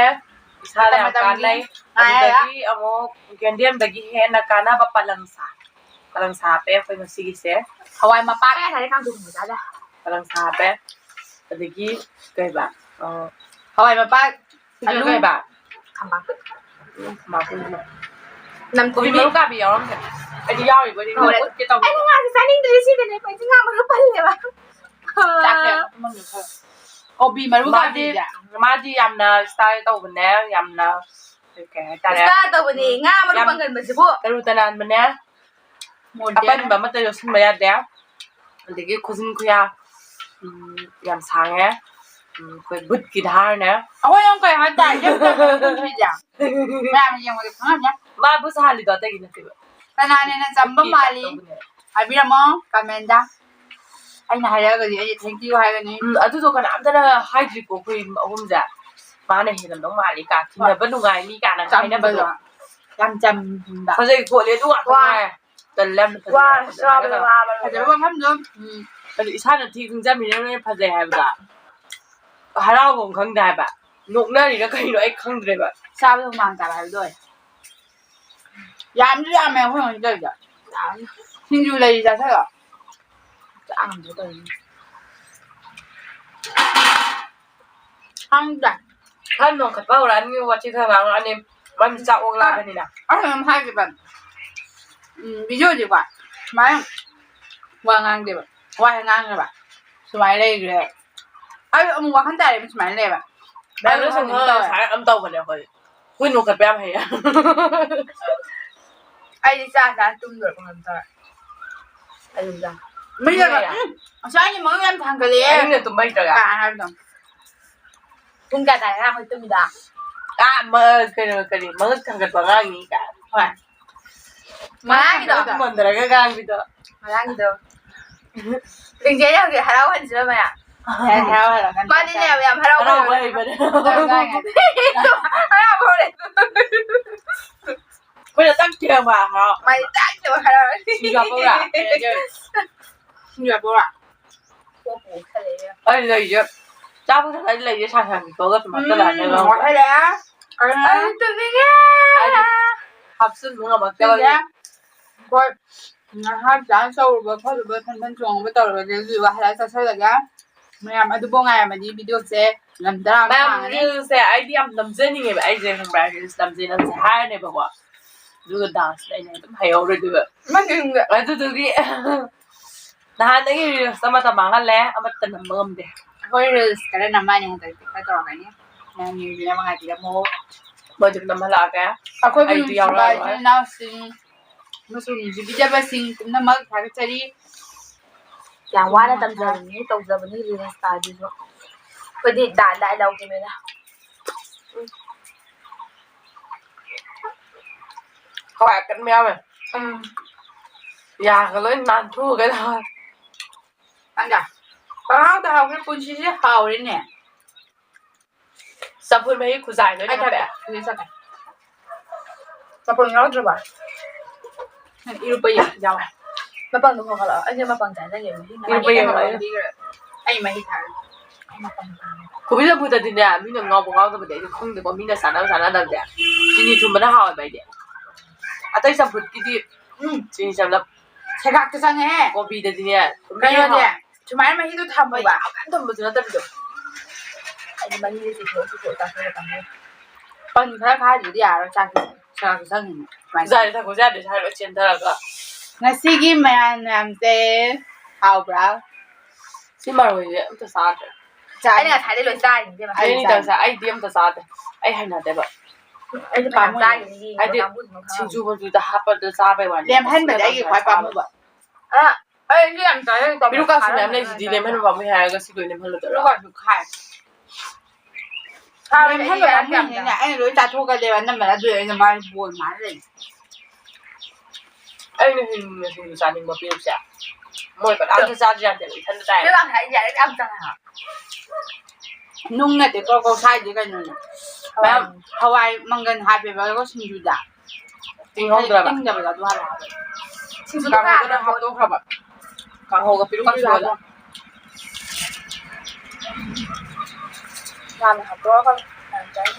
ꯏꯁꯥꯗ ꯃꯇꯝ ꯌꯥꯝ ꯃꯇꯝꯒꯤ ꯀꯥꯟꯅꯩ꯫ ꯉꯥꯏꯔꯒ꯫ ꯑꯗꯨꯗꯒꯤ ꯑꯃꯨꯛ ꯌꯦꯟꯗꯦꯝꯗꯒꯤ ꯍꯦꯟꯅ ꯀꯥꯟꯅꯕ ꯄꯂꯪꯁꯥ꯫ ꯄꯂꯪꯁꯥ ꯍꯥꯞꯄꯦ ꯑꯩꯈꯣꯏ ꯉꯁꯤꯒꯤꯁꯦ꯫ ꯍꯋꯥꯏ ꯃꯄꯥꯛ ꯉꯁꯥꯏꯗꯩ ꯀꯥꯡꯁꯣꯏ ꯊꯣꯡꯕ ꯆꯥꯗꯦ꯫ ꯄꯂꯪꯁꯥ ꯍꯥꯞꯄꯦ꯫ ꯑꯗꯒꯤ ꯀꯩꯕ? ꯑ, ꯍꯋꯥꯏ ꯃꯄꯥꯛ, ꯁꯤꯡꯖꯨ ꯑꯂꯨ, ꯀꯩꯕ? ꯈꯥꯃꯦꯟ꯫ ꯎꯝ, ꯈꯥꯃꯦꯟ꯫ ꯅꯝ ꯀꯣꯕꯤ ꯊꯣꯏꯕꯤ꯫ ꯃꯔꯨ ꯀꯥꯕꯤ ꯌꯥꯎꯔꯝꯗꯦ꯫ ꯑꯩꯗꯤ ꯌꯥꯎꯔꯤꯕꯣꯏ ꯅꯤꯡꯉꯨꯔꯦ꯫ ꯍꯣꯏ꯫ ꯎꯠꯀꯦ ꯇꯧꯕꯅꯦ꯫ ꯑꯩꯅ ꯉꯥꯁꯦ ꯆꯥꯅꯤꯡꯗ꯭ꯔꯤ ꯁꯤꯗꯅꯦ, ꯑꯩꯈꯣꯏ ꯉꯥ ꯃꯔꯨ ꯄꯜꯂꯦꯕ꯫ ꯆꯥꯛꯁꯦ ꯌꯥꯝ ꯊꯨꯝꯃꯟꯈ꯭ꯔꯦ ꯈꯔ꯫ ꯀꯣꯕꯤ ꯃꯔꯨ ꯃꯥꯗꯤ, ꯀꯥꯕꯤꯁꯦ꯫ ꯃꯥꯗꯤ ꯌꯥꯝꯅ style ꯇꯧꯕꯅꯦ, ꯌꯥꯝꯅ ꯀꯩ ꯍꯥꯏꯇꯥꯔꯦ? Style ꯇꯧꯕꯅꯦ, ꯎꯝ, ꯉꯥ ꯃꯔꯨ ꯌꯥꯝ ꯄꯪꯒꯟꯕꯁꯤꯕꯨ꯫ ꯇꯔꯨ ꯇꯅꯥꯟꯕꯅꯦ꯫ Modern꯫ ꯑꯄꯟꯕ ꯑꯃꯠꯇ ꯌꯣꯠꯁꯤꯟꯕ ꯌꯥꯗꯦ꯫ ꯑꯗꯒꯤ ꯈꯨꯖꯤꯟ ꯈꯨꯌꯥ, ꯎꯝ, ꯌꯥꯝ ꯁꯥꯡꯉꯦ꯫ ꯎꯝ, ꯑꯩꯈꯣꯏ ꯕꯨꯠꯀꯤ ꯙꯥꯔꯅꯦ꯫ ꯑꯩꯈꯣꯏ ꯌꯥꯝ ꯀꯩ ꯍꯥꯏꯇꯥꯔꯦ, ꯌꯥꯝ ꯇꯧꯕ ꯃꯐꯝꯁꯤꯗ꯫ ꯃꯌꯥꯝ ꯌꯦꯡꯕꯗ ꯈꯪꯉꯝꯅꯤ꯫ ꯃꯥ ꯕꯨꯠ ꯁꯥꯍꯜꯂꯤꯗꯣ ꯑꯇꯩꯒꯤ ꯅꯠꯇꯦꯕ꯫ ꯀꯅꯥꯅ ꯍꯦꯟꯅ ꯆꯝꯕ ꯕꯨꯠꯀꯤ ꯃꯥꯜꯂꯤ? ꯇꯥꯏꯞ ꯇꯧꯕꯅꯦ꯫ ꯍꯥꯏꯕꯤꯔꯝꯃꯣ comment ꯇ꯫ ꯑꯩꯅ ꯍꯥꯏꯔꯛꯑꯒꯗꯤ ꯑꯩ thank you ꯍꯥꯏꯒꯅꯤ꯫ ꯎꯝ, ꯑꯗꯨꯗꯣ ꯀꯅꯥꯝꯇꯅ ꯍꯥꯏꯗ꯭ꯔꯤꯀꯣ ꯑꯩꯈꯣꯏ ꯑꯍꯨꯝꯁꯦ꯫ ꯃꯥꯅ ꯍꯦꯜꯂꯝꯗꯧ ꯃꯥꯜꯂꯤ ꯀꯥ, ꯍꯣꯏ꯫ ꯊꯤꯅꯕ ꯅꯨꯡꯉꯥꯏ ꯃꯤ ꯀꯥꯏꯅ ꯍꯥꯏꯅꯕꯗꯣ꯫ ꯆꯝꯕꯗꯣ꯫ ꯌꯥꯝ ꯆꯝꯕ꯫ ꯐꯖꯩ ꯈꯣꯠꯂꯤ ꯑꯗꯨ ꯉꯥꯛꯇ ꯋꯥ꯫ ꯉꯥꯏ꯫ ꯇꯜꯂꯦ ꯌꯥꯝꯅ ꯐꯖꯩ ꯋꯥ, ꯍꯥꯏꯕꯗꯣ꯫ ꯆꯥꯕꯗ ꯍꯥꯏꯔꯒꯅ ꯋꯥꯕ ꯂꯣꯏꯔꯦ꯫ ꯐꯖꯕ ꯃꯐꯝꯗꯣ꯫ ꯎꯝ꯫ ꯑꯗꯨ ꯏꯁꯥꯅ ꯊꯤ ꯈꯪꯖꯕꯅꯤꯅ ꯅꯣꯏꯅ ꯐꯖꯩ ꯍꯥꯏꯕꯗꯣ ꯍꯔꯥꯎꯕ ꯑꯃ ꯈꯪꯗꯦ ꯍꯥꯏꯕ꯫ ꯅꯣꯛꯅꯔꯤꯔ ꯀꯩꯅꯣ ꯑꯩ ꯈꯪꯗ꯭ꯔꯦꯕ꯫ ꯆꯥꯕꯗ ꯍꯨꯃꯥꯡ ꯇꯥꯕ ꯍꯥꯏꯕꯗꯣ ꯑꯣꯏꯔꯦ꯫ ꯌꯥꯝꯁꯨ ꯌꯥꯝꯃꯦ ꯑꯩꯈꯣꯏ ꯍꯧꯖꯤꯛ ꯇꯧꯔꯤꯗꯣ꯫ ꯁꯤꯡꯖꯨ ꯂꯩꯔꯤ ꯆꯥꯊꯔꯣ꯫ ꯆꯥ ꯉꯝꯗ꯭ꯔꯦ ꯇꯧꯔꯤꯁꯦ꯫ ꯈꯪꯗ꯭ꯔꯦ꯫ ꯈꯔ ꯅꯣꯡꯈꯠꯄ ꯍꯧꯔꯛꯑꯅꯤ, ꯋꯥꯊꯤ ꯈꯔ ꯉꯥꯡꯉꯛꯑꯅꯤ꯫ ꯃꯔꯝꯗꯤ ꯆꯥꯛ ꯑꯣꯛ ꯂꯥꯝꯕꯅꯤꯅ꯫ ꯑꯩꯅ ꯑꯗꯨꯝ ꯍꯥꯏꯈꯤꯕꯅꯤ꯫ ꯎꯝ, ꯚꯤꯗꯤꯑꯣꯗꯤꯀꯣ ꯁꯨꯃꯥꯏꯅ ꯋꯥ ꯉꯥꯡꯗꯦꯕ, ꯋꯥ ꯍꯦꯛ ꯉꯥꯡꯈ꯭ꯔꯕ ꯁꯨꯃꯥꯏꯅ ꯂꯩꯈ꯭ꯔꯦ꯫ ꯑꯩ ꯑꯃꯨꯛ ꯋꯥꯈꯜ ꯇꯥꯔꯦꯕ ꯁꯨꯃꯥꯏꯅ ꯂꯩꯌꯦꯕ꯫ ꯑꯗꯨ ꯁꯨꯝ ꯑꯗꯨꯝ ꯇꯧꯋꯦ꯫ ꯁꯨꯃꯥꯏꯅ ꯑꯗꯨꯝ ꯇꯧꯕꯅꯦ ꯑꯩꯈꯣꯏ꯫ ꯑꯩꯈꯣꯏ ꯅꯣꯛꯈꯠꯄ ꯌꯥꯝ ꯍꯩꯌꯦ꯫ ꯑꯩꯗꯤ ꯆꯥ ꯆꯥ ꯇꯨꯝꯗꯣꯏꯔ ꯀꯩꯅꯣꯝ ꯇꯧꯔꯦ꯫ ꯑꯩ ꯑꯗꯨꯝ ꯆꯥ꯫ ꯃꯩ ꯂꯥꯛꯑꯦ꯫ ꯎꯝ, ꯉꯁꯥꯏꯒꯤ ꯃꯉꯛ ꯌꯥꯝ ꯊꯥꯡꯒꯠꯂꯛꯑꯦ꯫ ꯑꯍꯤꯡꯗ ꯇꯨꯝꯕ ꯍꯩꯇ꯭ꯔꯒ꯫ ꯀꯥ ꯍꯥꯏꯕꯗꯣ꯫ ꯄꯨꯡ ꯀꯌꯥ ꯇꯥꯔꯦ ꯑꯉꯥꯡꯈꯣꯏ ꯇꯨꯝꯃꯤꯗꯣ? ꯑꯥ, ꯃ-, ꯀꯩꯅꯣ, ꯀꯔꯤ, ꯃꯉꯛ ꯊꯥꯡꯒꯠꯄ ꯑꯉꯥꯡꯅꯤ ꯀꯥꯏ꯫ ꯍꯣꯏ꯫ ꯉꯔꯥꯡꯒꯤꯗꯣ꯫ ꯃꯟꯗꯔꯒ ꯉꯥꯡꯕꯤꯗꯣ꯫ ꯉꯔꯥꯡꯒꯤꯗꯣ꯫ ꯂꯤꯡꯖꯦꯜ ꯍꯧꯖꯤꯛ ꯍꯔꯥꯎꯍꯟꯁꯤꯔꯣ ꯃꯌꯥꯝ? ꯍꯔꯥꯎꯍꯜꯂꯛꯀꯅꯤ꯫ ꯃꯥꯗꯤꯅꯦ ꯌꯥꯝ ꯍꯔꯥꯎꯕ ꯍꯔꯥꯎꯕ ꯍꯩꯕꯅꯦ꯫ ꯍꯩꯕꯅꯦ꯫ ꯍꯔꯥꯎꯕ ꯍꯧꯔꯦ꯫ ꯑꯩꯈꯣꯏꯅ ꯇꯛ ꯊꯦꯡꯕ ꯍꯔꯥꯎ꯫ ꯃꯥꯗꯤ ꯇꯛ ꯊꯦꯡꯕ ꯍꯔꯥꯎ꯫ ꯁꯤꯡꯖꯨ ꯍꯥꯞꯄꯧꯔꯥ? ꯁꯤꯡꯖꯨ ꯍꯥꯞꯄꯧꯔꯥ? ꯀꯣꯛꯄꯨ ꯈꯜꯂꯦ꯫ ꯑꯩ ꯂꯩꯁꯦ ꯆꯥꯕ ꯊꯛꯄ ꯂꯩꯁꯦ ꯁꯥꯡ ꯁꯥꯡ ꯊꯣꯛꯑꯒ ꯁꯨꯝ ꯍꯥꯞꯆꯜꯂꯛꯑꯅꯤ ꯎꯝ, ꯂꯧꯔꯒ꯫ ꯋꯥꯁꯜꯂꯦ꯫ ꯑꯩ ꯇꯨꯝꯅꯤꯡꯉꯦ꯫ ꯍꯥꯏꯗꯤ ꯍꯥꯞꯆꯤꯟꯕ ꯉꯝꯃꯛꯇꯕꯒꯤ꯫ ꯇꯨꯝꯅꯤꯡꯉꯦ꯫ ꯍꯣꯏ, ꯉꯥꯏꯍꯥꯛ dance ꯇꯧꯔꯨꯕ ꯈꯣꯠꯂꯨꯕ ꯐꯟ ꯐꯟ ꯆꯣꯡꯉꯨꯕ ꯇꯧꯔꯨꯔꯗꯤ ꯑꯗꯨꯗꯨꯒ ꯍꯜꯂꯛꯑ ꯆꯥꯁꯜꯂꯒ ꯃꯌꯥꯝ ꯑꯗꯨꯕꯨ ꯉꯥꯏꯔꯝꯃꯗꯤ ꯚꯤꯗꯤꯑꯣꯁꯦ ꯂꯝ ꯇꯔꯥ ꯑꯃ ꯃꯌꯥꯝ ꯁꯥꯡꯉꯅꯤ꯫ Reelsꯁꯦ ꯑꯩꯗꯤ ꯌꯥꯝ ꯅꯝꯖꯅꯤꯡꯉꯦꯕ꯫ ꯑꯩꯁꯦ ꯈꯪꯕ꯭ꯔꯥ, reels ꯅꯝꯁꯦ ꯅꯝꯁꯦ ꯍꯥꯏꯔꯅꯦꯕꯀꯣ, ꯑꯗꯨꯒ danceꯇ ꯑꯩꯅ ꯑꯗꯨꯝ ꯍꯩꯍꯧꯔꯣꯏꯗꯣꯏꯕ꯫ ꯃꯅꯤꯡꯗ꯫ ꯑꯗꯨꯗꯨꯒꯤ ꯅꯍꯥꯟꯗꯒꯤ reelsꯇ ꯃꯇꯝ ꯃꯥꯡꯍꯜꯂꯦ, ꯑꯃꯠꯇ ꯅꯝꯕ ꯉꯝꯗꯦ꯫ ꯑꯩꯈꯣꯏ reels ꯈꯔ ꯅꯝꯃꯅꯤ ꯍꯟꯗꯛꯇꯤ, ꯈꯔ ꯇꯧꯔꯛꯀꯅꯤ꯫ ꯃꯌꯥꯝ ꯌꯦꯡꯕꯤꯅꯕ ꯉꯥꯏꯕꯤꯔꯝꯃꯣ꯫ ꯃꯣꯏꯗꯤ ꯑꯗꯨꯝ ꯅꯝꯍꯜꯂꯛꯑꯒꯦ꯫ ꯑꯩꯈꯣꯏꯒꯤ ꯑꯩꯗꯤ ꯅꯨꯡꯁꯤꯕ ꯌꯥꯎꯔꯛꯑꯔꯣꯏ꯫ ꯏꯆꯤꯜ ꯏꯅꯥꯎꯁꯤꯡ ꯑꯃꯁꯨꯡ ꯅꯨꯡꯁꯤꯕꯤꯖꯕꯁꯤꯡ ꯄꯨꯝꯅꯃꯛ ꯊꯥꯒꯠꯆꯔꯤ꯫ ꯌꯥꯝ ꯋꯥꯅ ꯇꯝꯖꯕꯅꯤ, ꯇꯧꯖꯕꯅꯤ reels ꯀꯥꯁꯤꯁꯨ꯫ ꯑꯩꯈꯣꯏꯗꯤ ꯗꯥ ꯗꯥꯏ ꯂꯧꯕꯅꯤꯅ꯫ ꯍꯋꯥꯏ ꯑꯀꯟꯕ ꯌꯥꯎꯋꯦ꯫ ꯎꯝ꯫ ꯌꯥꯒ ꯂꯣꯏ ꯅꯥꯟꯊꯣꯛꯑꯒ ꯂꯥꯎꯋꯦ꯫ ꯅꯪꯒ ꯄꯪꯍꯥꯎꯗ ꯍꯥꯎꯈ꯭ꯔꯦ ꯄꯨꯟꯁꯤꯁꯦ, ꯍꯥꯎꯔꯦꯅꯦ꯫ ꯆꯝꯐꯨꯠ ꯃꯍꯤ ꯈꯨꯖꯥꯏꯗꯣ ꯑꯩ ꯑꯣꯏꯅ ꯊꯛꯀꯦ꯫ ꯍꯥꯞꯄꯛꯑꯦ꯫ ꯍꯧꯖꯤꯛ ꯆꯠꯀꯦ꯫ ꯆꯝꯐꯨꯠ ꯌꯥꯎꯗ꯭ꯔꯕ? ꯏꯔꯨꯞꯄ ꯌꯦꯡ ꯌꯥꯎꯋꯦ꯫ ꯃꯄꯪꯗꯣ ꯈꯣꯡꯒꯠꯂꯛꯑꯣ꯫ ꯑꯩꯁꯦ ꯃꯄꯪ ꯆꯥꯖꯒꯦ꯫ ꯃꯍꯤ ꯏꯔꯨꯞꯄ ꯌꯦꯡꯉꯣ, ꯃꯄꯪ ꯑꯩꯅ꯫ ꯄꯤꯈ꯭ꯔꯦ꯫ ꯑꯩ ꯃꯍꯤ ꯊꯥꯔꯦ꯫ ꯑꯩ ꯃꯄꯪ ꯄꯥꯝꯃꯦ꯫ ꯀꯣꯕꯤ ꯆꯝꯐꯨꯠꯇꯗꯤꯅꯦ, ꯃꯤꯅ ꯉꯥꯎꯕ ꯉꯥꯎꯗꯕꯗꯤ ꯑꯩꯗꯤ ꯈꯪꯗꯦꯀꯣ, ꯃꯤꯅ ꯆꯥꯟꯅꯕ ꯆꯥꯟꯅꯗꯕꯗꯤ꯫ ꯆꯤꯅꯤ ꯊꯨꯝꯕꯅ ꯍꯥꯎꯋꯦꯕ ꯑꯩꯗꯤ꯫ ꯑꯇꯩ ꯆꯝꯐꯨꯠꯀꯤꯗꯤ, ꯎꯝ, ꯆꯤꯅꯤ ꯆꯝꯂꯞ꯫ ꯁꯦꯒꯥꯛꯇ ꯆꯪꯉꯦꯍꯦ꯫ ꯀꯣꯕꯤꯗꯗꯤꯅꯦ, ꯊꯨꯝꯕꯅ ꯀꯩꯅꯣꯗꯤ, ꯍꯥꯎꯋꯦ꯫ ꯁꯨꯃꯥꯏꯅ ꯃꯍꯤꯗꯣ ꯊꯝꯃꯣꯕ꯫ ꯃꯍꯤ ꯌꯥꯝ ꯀꯟꯅ ꯊꯨꯝꯕꯁꯨ ꯅꯠꯇꯕꯤꯗꯣ꯫ ꯑꯩꯗꯤ ꯃꯍꯤꯁꯦ ꯆꯤꯊꯣꯛ ꯆꯤꯊꯣꯛ ꯆꯥꯁꯤꯜꯂꯦ ꯇꯥꯃꯣ꯫ ꯄꯟ ꯈꯔ ꯈꯥꯏꯗ꯭ꯔꯗꯤ ꯌꯥꯔꯔꯣꯏ ꯆꯥꯛꯁꯦ꯫ ꯆꯥꯁꯨ ꯆꯪꯉꯤꯅꯦ꯫ ꯁꯨꯃꯥꯏꯅ ꯆꯥꯔꯤ ꯊꯛꯄꯁꯨ ꯌꯥꯗꯦ, ꯁꯥꯏ ꯂꯣꯏ ꯆꯦꯟꯊꯔꯒ꯫ ꯉꯁꯤꯒꯤ ꯃꯌꯥꯟ ꯃꯌꯥꯝꯁꯦ ꯍꯥꯎꯕ꯭ꯔꯥ? ꯁꯤ ꯃꯔꯣꯏꯁꯦ ꯑꯝꯇ ꯆꯥꯗ꯭ꯔꯦ꯫ ꯆꯥ-, ꯑꯩꯅ ꯉꯁꯥꯏꯗꯩ ꯂꯣꯏ ꯆꯥꯔꯤꯅꯦ, ꯏꯕꯦꯝꯃ꯫ ꯑꯩ ꯑꯅꯤꯇꯪ ꯆꯥꯏ, ꯑꯩꯗꯤ ꯑꯝꯇ ꯆꯥꯗꯦ꯫ ꯑꯩ ꯍꯩꯅꯗꯦꯕ꯫ ꯑꯩꯗꯤ ꯐꯅꯌꯥꯝ ꯄꯥꯝꯃꯨꯏ꯫ ꯆꯥꯈꯤꯅꯤ, ꯌꯦꯡꯉꯣ, ꯍꯥꯏꯗꯤ ꯀꯥꯡꯕꯨꯁꯤꯅ ꯈꯪꯉꯝꯃꯣꯏ꯫ ꯁꯤꯡꯖꯨ ꯃꯆꯨꯗ ꯍꯥꯞꯄꯗ ꯆꯥꯕꯩ ꯋꯥꯅꯤ꯫ ꯂꯦꯝꯍꯟꯕꯗꯤ ꯑꯩꯒꯤ ꯈ꯭ꯋꯥꯏ ꯄꯥꯝꯃꯨꯕ꯫ ꯑ, ꯑꯩꯗꯤ ꯌꯥꯝ ꯆꯥꯏ, ꯄꯤꯔꯨꯛꯀꯥꯁꯨ ꯃꯌꯥꯝ ꯂꯩꯁꯤꯗꯤ, ꯂꯦꯝꯍꯟꯕ ꯄꯥꯝꯃꯨꯏ ꯍꯥꯏꯔꯒ ꯁꯤ ꯂꯣꯏ ꯂꯦꯝꯍꯜꯂꯗꯣꯏꯔꯣ? ꯄꯤꯔꯨꯛꯀꯥꯁꯨ ꯈꯥꯏ꯫ ꯂꯦꯝꯍꯟꯕ ꯄꯥꯝꯃꯨꯏꯅꯤꯅꯦ, ꯑꯩꯅ ꯂꯣꯏ ꯆꯥꯊꯣꯛꯀꯜꯂꯦꯕ ꯑꯅꯝꯕꯅ, ꯑꯗꯨ ꯑꯩꯅ ꯃꯥꯒꯤ ꯕꯣꯜ ꯃꯥꯔ ꯂꯩ꯫ ꯑꯩꯅ ꯍꯤꯡꯅ ꯁꯤꯡꯖꯨ ꯆꯥꯅꯤꯡꯕ ꯄꯤꯔꯨꯛꯁꯦ꯫ ꯃꯣꯏ ꯀꯅꯥꯝꯇ ꯆꯥꯁꯨ ꯌꯥꯗꯦꯕ, ꯏꯊꯟꯇ ꯆꯥꯏ꯫ ꯄꯤꯔꯨꯛ ꯌꯥꯝ ꯆꯪꯉꯦ ꯍꯥꯏꯕ꯫ ꯅꯨꯡ ꯅꯠꯇꯦ, ꯀ꯭ꯔꯣꯛ ꯀ꯭ꯔꯣꯛ ꯁꯥꯏꯁꯦ ꯀꯩꯅꯣꯅꯦ꯫ ꯃꯌꯥꯝ ꯍꯋꯥꯏ ꯃꯪꯒꯟ ꯍꯥꯞꯄꯦꯕ, ꯑꯗꯨꯒ ꯁꯤꯡꯖꯨꯗ꯫ ꯇꯤꯡꯍꯧꯗ꯭ꯔꯕ? ꯇꯤꯡꯗꯕꯗ ꯑꯗꯨ ꯍꯥꯟꯅ ꯍꯥꯞꯄꯦ꯫ ꯁꯤꯡꯖꯨ ꯀꯥꯡꯍꯧꯗꯅ ꯈꯔ ꯍꯥꯞꯇꯣꯛꯈ꯭ꯔꯕ꯫ ꯀꯥꯡꯍꯧꯒ ꯄꯤꯔꯨꯛꯀ ꯁꯤꯡꯖꯨ ꯁꯣꯜꯂ꯫ ꯍꯥꯞꯄꯣ꯫ ꯍꯥꯟꯅ ꯍꯥꯞꯇꯣꯛꯑꯒ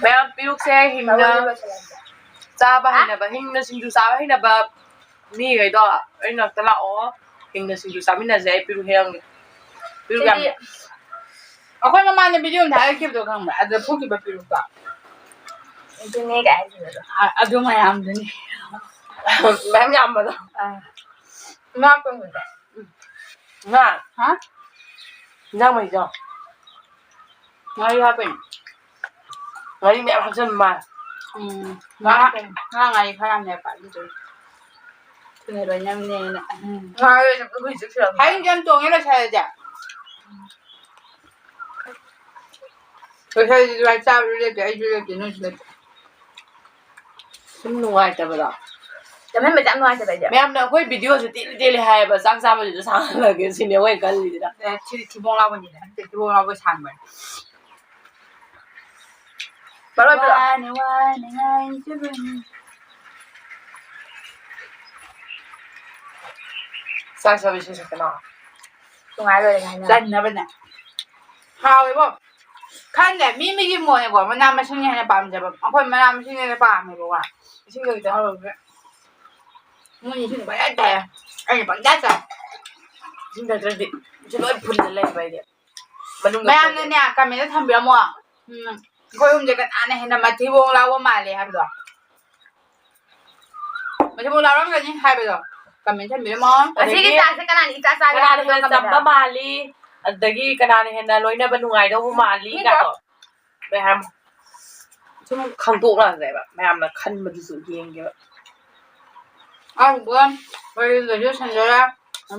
ꯃꯌꯥꯝ ꯄꯤꯔꯨꯛꯁꯦ ꯍꯤꯡꯅ ꯃꯔꯣꯏꯗꯣ ꯂꯣꯏꯁꯤꯜꯂꯁꯦ꯫ ꯆꯥꯕ ꯍꯥ? ꯍꯩꯅꯕ, ꯍꯤꯡꯅ ꯁꯤꯡꯖꯨ ꯆꯥꯕ ꯍꯩꯅꯕ ꯃꯤꯈꯩꯗꯣ ꯑꯩ ꯅꯥꯛꯇ ꯂꯥꯛꯑꯣ꯫ ꯍꯤꯡꯅ ꯁꯤꯡꯖꯨ ꯆꯥꯃꯤꯟꯅꯁꯦ꯫ ꯑꯩ ꯄꯤꯔꯨꯛ ꯍꯦꯛꯑꯝꯒꯦ꯫ ꯄꯤꯔꯨꯛ ꯌꯥꯝ ꯁꯤꯗꯤ ꯑꯩꯈꯣꯏ ꯃꯃꯥꯡꯗ ꯚꯤꯗꯤꯑꯣ ꯑꯃ ꯊꯥꯒꯠꯈꯤꯕꯗꯣ ꯈꯪꯕ꯭ꯔꯥ? ꯑꯗꯨꯗ ꯐꯨꯈꯤꯕ ꯄꯤꯔꯨꯛꯇꯣ꯫ ꯑꯗꯨꯅꯦ ꯀꯥꯏ ꯍꯥꯏꯈꯤꯕꯗꯣ꯫ ꯑ-, ꯑꯗꯨ ꯃꯌꯥꯝꯗꯨꯅꯤ꯫ ꯃꯌꯥꯝ ꯌꯥꯝꯕꯗꯣ꯫ ꯑꯥ꯫ ꯉꯥ ꯀꯪꯕꯗꯣ꯫ ꯉꯥ? ꯍꯥ? ꯏꯟꯖꯥꯡ ꯃꯍꯤꯗꯣ꯫ ꯉꯥꯔꯤ ꯍꯥꯞꯄꯩꯅꯦ꯫ ꯉꯥꯔꯤ ꯃꯌꯥꯝ ꯍꯥꯞꯆꯟꯕ ꯃꯥꯜꯂꯦ꯫ ꯎꯝ꯫ ꯉꯥ, ꯉꯥ ꯉꯥꯔꯤ ꯈꯔ ꯌꯥꯝ ꯂꯩꯔꯛꯄ ꯑꯗꯨꯗꯨꯒꯤ꯫ ꯊꯨꯅ ꯂꯣꯏꯅꯕꯅꯦꯅ꯫ ꯎꯝ꯫ ꯉꯥꯔꯤ ꯑꯗꯨꯝ ꯍꯧꯖꯤꯛ ꯁꯨꯔꯝꯃꯦ꯫ ꯍꯌꯦꯡꯗꯤ ꯌꯥꯝ ꯇꯣꯡꯉꯦ ꯂꯣꯏꯁꯜꯂꯁꯦ꯫ ꯂꯣꯏꯁꯜꯂꯁꯤ ꯑꯗꯨꯃꯥꯏꯅ ꯆꯥꯕꯁꯨ ꯂꯦꯞꯇꯦ, ꯑꯩꯁꯨ ꯂꯦꯞꯇꯦ, ꯅꯣꯏꯁꯨ ꯂꯦꯞꯇꯦ꯫ ꯁꯨꯝ ꯅꯨꯡꯉꯥꯏꯇꯕꯗꯣ꯫ ꯂꯦꯝꯍꯟꯕꯁꯦ ꯌꯥꯝ ꯅꯨꯡꯉꯥꯏꯇꯕ ꯑꯩꯗꯤ꯫ ꯃꯌꯥꯝꯅ ꯑꯩꯈꯣꯏ ꯚꯤꯗꯤꯑꯣꯁꯦ ꯇꯦꯜꯂꯤ ꯇꯦꯜꯂꯤ ꯍꯥꯏꯌꯦꯕ, ꯆꯥꯛ ꯆꯥꯕꯁꯤꯗ ꯁꯥꯡꯍꯜꯂꯒꯦ ꯁꯤꯅꯦ ꯑꯩꯈꯣꯏꯅ ꯈꯜꯂꯤꯁꯤꯅ꯫ ꯑꯦ, ꯁꯤꯗꯤ ꯊꯤꯕꯣꯡ ꯂꯥꯎꯕꯅꯤꯅꯦ, ꯅꯠꯇꯦ, ꯊꯤꯕꯣꯡ ꯂꯥꯎꯕ ꯁꯥꯡꯕꯅꯤ꯫ ꯃꯔꯣꯏ ꯄꯤꯔꯛꯑꯣ꯫ ꯋꯥꯅ ꯋꯥꯅ ꯉꯥꯏꯖꯕꯅꯤ꯫ ꯆꯥꯛ ꯆꯥꯕ ꯏꯁꯩ ꯁꯛꯀꯅꯣ꯫ ꯅꯨꯡꯉꯥꯏ ꯂꯣꯏꯔꯦ ꯍꯥꯏꯅ꯫ ꯆꯟꯅꯕꯅꯦ꯫ ꯍꯥꯎꯋꯦꯕꯣ꯫ ꯈꯪꯗꯦ, ꯃꯤ ꯃꯤꯒꯤ ꯃꯣꯠꯅꯦꯀꯣ, ꯃꯅꯥ ꯃꯁꯤꯡꯅ ꯍꯦꯟꯅ ꯄꯥꯝꯖꯕ꯫ ꯑꯩꯈꯣꯏ ꯃꯅꯥ ꯃꯁꯤꯡꯅ ꯍꯦꯟꯅ ꯄꯥꯝꯃꯦꯕꯀꯣ꯫ ꯏꯁꯤꯡꯗꯣ ꯈꯤꯇꯪ ꯍꯥꯞꯄꯛꯀꯦ꯫ ꯃꯣꯏ ꯏꯁꯤꯡ ꯄꯪꯊꯛ ꯊꯛꯑꯦ꯫ ꯑꯩꯅ ꯄꯪꯆꯥ ꯆꯥꯏ꯫ ꯏꯁꯤꯡ ꯊꯛꯇ꯭ꯔꯗꯤ ꯁꯤ ꯂꯣꯏ ꯐꯨꯜꯂ ꯂꯩꯕ ꯑꯩꯗꯤ꯫ ꯃꯅꯨꯡꯗ ꯃꯌꯥꯝꯅꯅꯦ, ꯐꯨꯜꯂꯦ꯫ ꯀꯃꯦꯟꯗ ꯊꯝꯕꯤꯔꯝꯃꯣ꯫ ꯎꯝ, ꯑꯩꯈꯣꯏ ꯑꯍꯨꯝꯁꯦ ꯀꯅꯥꯅ ꯍꯦꯟꯅ ꯃꯊꯤꯕꯣꯡ ꯂꯥꯎꯕ ꯃꯥꯜꯂꯦ ꯍꯥꯏꯕꯗꯣ꯫ ꯃꯁꯤꯐꯥꯎ ꯂꯥꯎꯔꯝꯒꯅꯤ ꯍꯥꯏꯕꯗꯣ ꯀꯃꯦꯟ ꯊꯝꯕꯤꯔꯝꯃꯣ꯫ ꯑꯁꯤꯒꯤ ꯑꯗꯒꯤ ꯆꯥꯁꯦ ꯀꯅꯥꯅ ꯏꯆꯥ ꯆꯥꯒꯦ ꯀꯅꯥꯅ ꯍꯥꯏꯕꯗꯣ ꯍꯦꯟꯅ ꯀꯃꯦꯟ ꯆꯝꯕ ꯃꯥꯜꯂꯤ, ꯑꯗꯒꯤ ꯀꯅꯥꯅ ꯍꯦꯟꯅ ꯂꯣꯏꯅꯕ ꯅꯨꯡꯉꯥꯏꯗꯧꯕ ꯃꯥꯜꯂꯤ ꯃꯤ ꯀꯥꯏꯗꯣ ꯃꯌꯥꯝ ꯁꯨꯝ ꯈꯪꯗꯣꯛꯅꯁꯦꯕ, ꯃꯌꯥꯝꯅ ꯈꯟꯕꯗꯨꯁꯨ ꯌꯦꯡꯒꯦꯕ꯫ ꯑꯗꯨꯒ ꯋꯥꯔꯤꯒꯁꯨ ꯁꯟꯗꯣꯔꯥ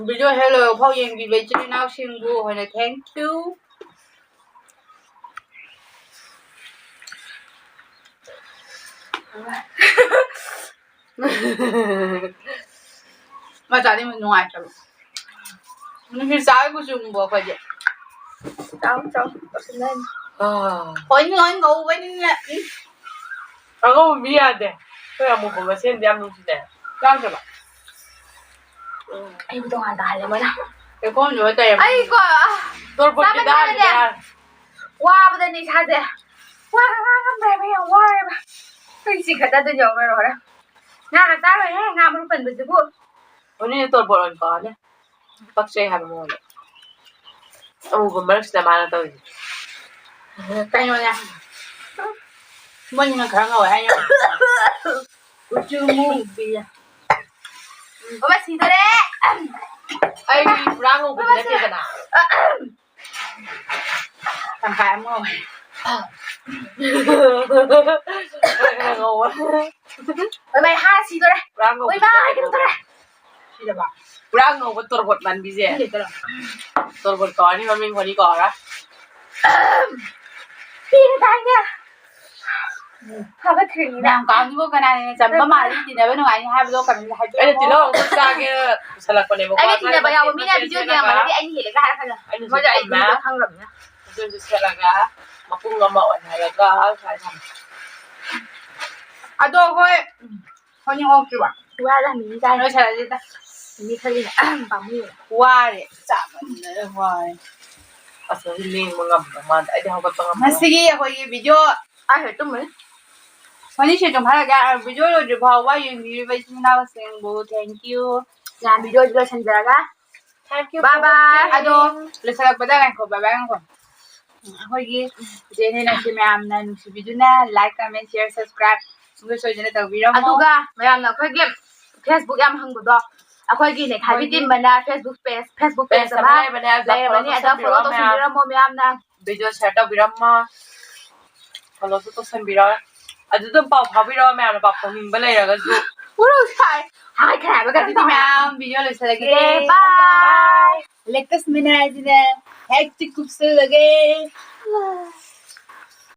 ꯚꯤꯗꯤꯑꯣ ꯍꯦꯛ ꯂꯣꯏꯕ ꯐꯥꯎ ꯌꯦꯡꯕꯤꯕ ꯏꯆꯤꯜ ꯏꯅꯥꯎꯁꯤꯡꯕꯨ ꯑꯩꯈꯣꯏꯅ thank you꯫ ꯃꯆꯥꯗꯤ ꯅꯨꯡꯉꯥꯏꯇ꯭ꯔꯕ꯫ ꯅꯨꯡꯁꯤꯠ ꯆꯥꯕꯒꯤ ꯀꯨꯆꯨ ꯃꯨꯕ ꯑꯩꯈꯣꯏꯗꯤ꯫ ꯆꯥꯎ ꯆꯥꯎ ꯇꯧꯁꯤꯟꯅꯅꯤ꯫ ꯑꯥ꯫ ꯍꯣꯏ ꯅꯣꯏ ꯉꯧꯕꯅꯤꯅ꯫ ꯎꯝ꯫ ꯑꯉꯧꯕ ꯃꯤ ꯌꯥꯗꯦ꯫ ꯑꯩꯈꯣꯏ ꯑꯃꯨꯕ ꯃꯁꯦꯟꯗꯤ ꯌꯥꯝ ꯅꯨꯡꯁꯤꯅꯩ꯫ ꯆꯥꯗꯕ꯫ ꯑꯩꯕꯨ ꯇꯣꯉꯥꯟ ꯇꯥꯍꯜꯂꯦ ꯃꯣꯏꯅ꯫ ꯂꯩꯈꯣꯝꯁꯨ ꯍꯣꯏ ꯇꯩꯔꯝꯃꯦ꯫ ꯑꯩꯀꯣ ꯇꯣꯔꯕꯣꯠꯀꯤ ꯆꯥꯃꯟꯗꯅꯅꯦ꯫ ꯗꯥꯜꯁꯦ꯫ ꯋꯥꯕꯗꯅꯦ ꯏꯁꯥꯁꯦ꯫ ꯋꯥꯒ ꯉꯥꯡ ꯉꯝꯗ꯭ꯔꯦꯕ, ꯌꯥꯝ ꯋꯥꯔꯦꯕ꯫ ꯑꯩꯈꯣꯏ ꯆꯤꯡꯈꯠꯇꯗꯣꯏꯅꯦ ꯌꯦꯡꯉꯣ ꯍꯣꯔꯦꯟ꯫ ꯉꯥꯒ ꯆꯥꯔꯣꯏꯍꯦ, ꯉꯥ ꯃꯔꯨ ꯄꯟꯕꯁꯤꯕꯨ꯫ ꯍꯣꯔꯦꯟ ꯇꯣꯔꯕꯣꯠ ꯑꯣꯏꯅ ꯀꯧꯔꯅꯤ꯫ ꯄꯛꯆꯩ ꯍꯥꯏꯕ ꯃꯉꯣꯟꯗ꯫ ꯑꯃꯨꯕ ꯃꯔꯛꯁꯤꯗ ꯃꯥꯅ ꯇꯧꯔꯤꯁꯦ꯫ ꯀꯩꯅꯣꯅꯦ꯫ ꯃꯣꯏꯅ ꯈꯔ ꯉꯧꯋꯦ ꯍꯥꯏꯅ꯫ ꯀꯨꯆꯨ ꯃꯨꯕꯤ꯫ ꯑꯃ ꯁꯤꯗꯣꯔꯦ꯫ ꯑꯩ ꯄꯨꯔꯥ ꯉꯧꯕꯗꯤ ꯅꯠꯇꯦꯗꯅ꯫ ꯇꯪꯈꯥꯏ ꯑꯃ ꯉꯧꯋꯦ꯫ ꯉꯧꯕ꯫ ꯃꯩ ꯍꯥ ꯁꯤꯗꯣꯔꯦ꯫ ꯄꯨꯔꯥ ꯉꯧꯕꯗꯤ ꯃꯩ ꯃꯥ ꯅꯠꯇꯦꯗꯅ꯫ ꯍꯥꯏꯒꯗꯧꯔꯦ꯫ ꯁꯤꯗꯕ꯫ ꯄꯨꯔꯥ ꯉꯧꯕ ꯇꯣꯔꯕꯣꯠ ꯃꯥꯟꯕꯤꯁꯦ꯫ ꯁꯤꯗꯕ꯫ ꯇꯣꯔꯕꯣꯠ ꯀꯧꯔꯅꯤ, ꯃꯃꯤꯡ ꯍꯣꯅꯤ ꯀꯧꯔ꯫ ꯄꯤꯔꯦ ꯇꯥꯏꯅꯦ꯫ ꯐꯒꯠꯈ꯭ꯔꯦꯅꯤꯅ꯫ ꯃꯌꯥꯝ ꯀꯥꯡꯁꯤꯕꯨ ꯀꯅꯥꯅ ꯍꯦꯟꯅ ꯆꯝꯕ ꯃꯥꯜꯂꯤ, ꯇꯤꯟꯅꯕ ꯅꯨꯡꯉꯥꯏꯅꯤ ꯍꯥꯏꯕꯗꯣ ꯀꯃꯦꯟꯗ ꯍꯥꯏꯕꯤꯔꯛꯑꯣ꯫ ꯑꯩꯅ ꯇꯤꯜꯍꯧ ꯑꯃꯨꯛ ꯆꯥꯒꯦ ꯄꯨꯁꯜꯂꯛꯄꯅꯦꯕꯀꯣ꯫ ꯑꯩꯒ ꯇꯤꯟꯅꯕ ꯌꯥꯎꯕ ꯃꯤꯅ ꯚꯤꯗꯤꯑꯣ ꯌꯦꯡꯉꯝꯃꯒꯗꯤ ꯑꯩꯅ ꯍꯦꯜꯂꯦꯒ ꯍꯥꯏꯔꯛꯀꯅꯤ꯫ ꯑꯩꯅꯁꯨ ꯃꯣꯏꯗꯣ ꯑꯩ ꯊꯝꯃꯦ꯫ ꯃꯤꯗꯣ ꯈꯪꯈ꯭ꯔꯕꯅꯤꯅ꯫ ꯑꯗꯨꯁꯨ ꯁꯦꯠꯂꯒ ꯃꯄꯨꯡ ꯑꯃ ꯑꯣꯏꯍꯜꯂꯒ ꯁ꯭ꯋꯥꯏ ꯊꯝꯃꯦ꯫ ꯑꯗꯣ ꯍꯣꯏ, ꯍꯣꯏꯅꯤ ꯑꯣꯛꯇ꯭ꯔꯤꯕ꯫ ꯋꯥꯗ ꯍꯪꯉꯤ ꯆꯥꯏ꯫ ꯂꯣꯏꯁꯜꯂꯁꯤꯗ꯫ ꯃꯤ ꯈꯔꯒꯤꯅ ꯄꯥꯝꯃꯨꯏ꯫ ꯋꯥꯔꯦ, ꯆꯥꯃꯟꯗꯅ ꯋꯥꯔꯦ꯫ ꯑꯁ, ꯍꯧꯖꯤꯛ ꯂꯦꯡꯕ ꯉꯝꯗꯧ ꯃꯥꯟꯗꯦ꯫ ꯑꯩꯗꯤ ꯍꯧꯒꯠꯄ ꯉꯝꯃꯔꯣꯏ꯫ ꯉꯁꯤꯒꯤ ꯑꯩꯈꯣꯏꯒꯤ ꯚꯤꯗꯤꯑꯣ ꯑꯩ ꯍꯦꯛ ꯇꯨꯝꯃꯨꯔꯦ꯫ ꯍꯣꯏꯅꯤ ꯁꯤ ꯑꯗꯨꯝ ꯍꯥꯏꯔꯒꯦ, ꯚꯤꯗꯤꯑꯣ ꯂꯣꯏꯗ꯭ꯔꯤ ꯐꯥꯎꯕ ꯌꯦꯡꯕꯤꯔꯤꯕ ꯏꯆꯤꯟ ꯏꯅꯥꯎꯁꯤꯡꯕꯨ thank you꯫ ꯌꯥꯝ ꯚꯤꯗꯤꯑꯣꯁꯤ ꯂꯣꯏꯁꯤꯟꯖꯔꯒ Thank you bye for bye꯫ watching. ꯑꯗꯣ ꯂꯣꯏꯁꯤꯜꯂꯛꯄꯗ ꯉꯥꯏꯈꯣ, bye bye ꯉꯥꯏꯈꯣ꯫ ꯎꯝ, ꯑꯩꯈꯣꯏꯒꯤ ꯏꯆꯦ ꯏꯅꯥꯎꯁꯤ ꯃꯌꯥꯝꯅ ꯅꯨꯡꯁꯤꯕꯤꯗꯨꯅ like, comment, share, subscribe ꯑꯗꯨ ꯁꯣꯏꯗꯅ ꯇꯧꯕꯤꯔꯝꯃꯣ꯫ ꯑꯗꯨꯒ ꯃꯌꯥꯝꯅ ꯑꯩꯈꯣꯏꯒꯤ Facebook ꯌꯥꯝ ꯍꯪꯕꯗꯣ, ꯑꯩꯈꯣꯏꯒꯤ ꯅꯦꯈꯥꯏꯕꯤ ꯑꯩꯈꯣꯏꯒꯤ team ꯑꯅ Facebook page, Facebook page Page ꯑꯃ ꯑꯃ ꯂꯩꯕꯅꯦ, ꯑꯗꯨꯗ ꯂꯩꯔꯕꯅꯤ꯫ follow ꯑꯗ follow ꯇꯧꯁꯟꯕꯤꯔꯣ ꯃꯌꯥꯝ꯫ ꯇꯧꯁꯟꯕꯤꯔꯝꯃꯣ ꯃꯌꯥꯝꯅ꯫ Video share ꯇꯧꯕꯤꯔꯝꯃꯣ, followꯁꯨ ꯇꯧꯁꯟꯕꯤꯔꯣ꯫ ꯑꯗꯨ ꯑꯗꯨꯝ ꯄꯥꯎ ꯐꯥꯎꯕꯤꯔꯛꯑꯣ ꯃꯌꯥꯝꯅ ꯄꯥꯎ ꯐꯥꯎꯅꯤꯡꯕ ꯂꯩꯔꯒꯁꯨ꯫ ꯎꯔꯨ ꯁꯥꯏ꯫ ꯍꯥꯏꯈ꯭ꯔꯦ ꯍꯥꯏꯕ ꯑꯗꯨꯗꯤ ꯀꯔꯤꯅꯣ? ꯃꯌꯥꯝ video ꯂꯣꯏꯁꯤꯜꯂꯒꯦ꯫ Okay, bye. Latest ꯃꯤꯅꯥꯏꯁꯤꯅꯦ ꯍꯦꯛ ꯆꯤꯛ ꯀꯨꯞꯁꯤꯜꯂꯒꯦ꯫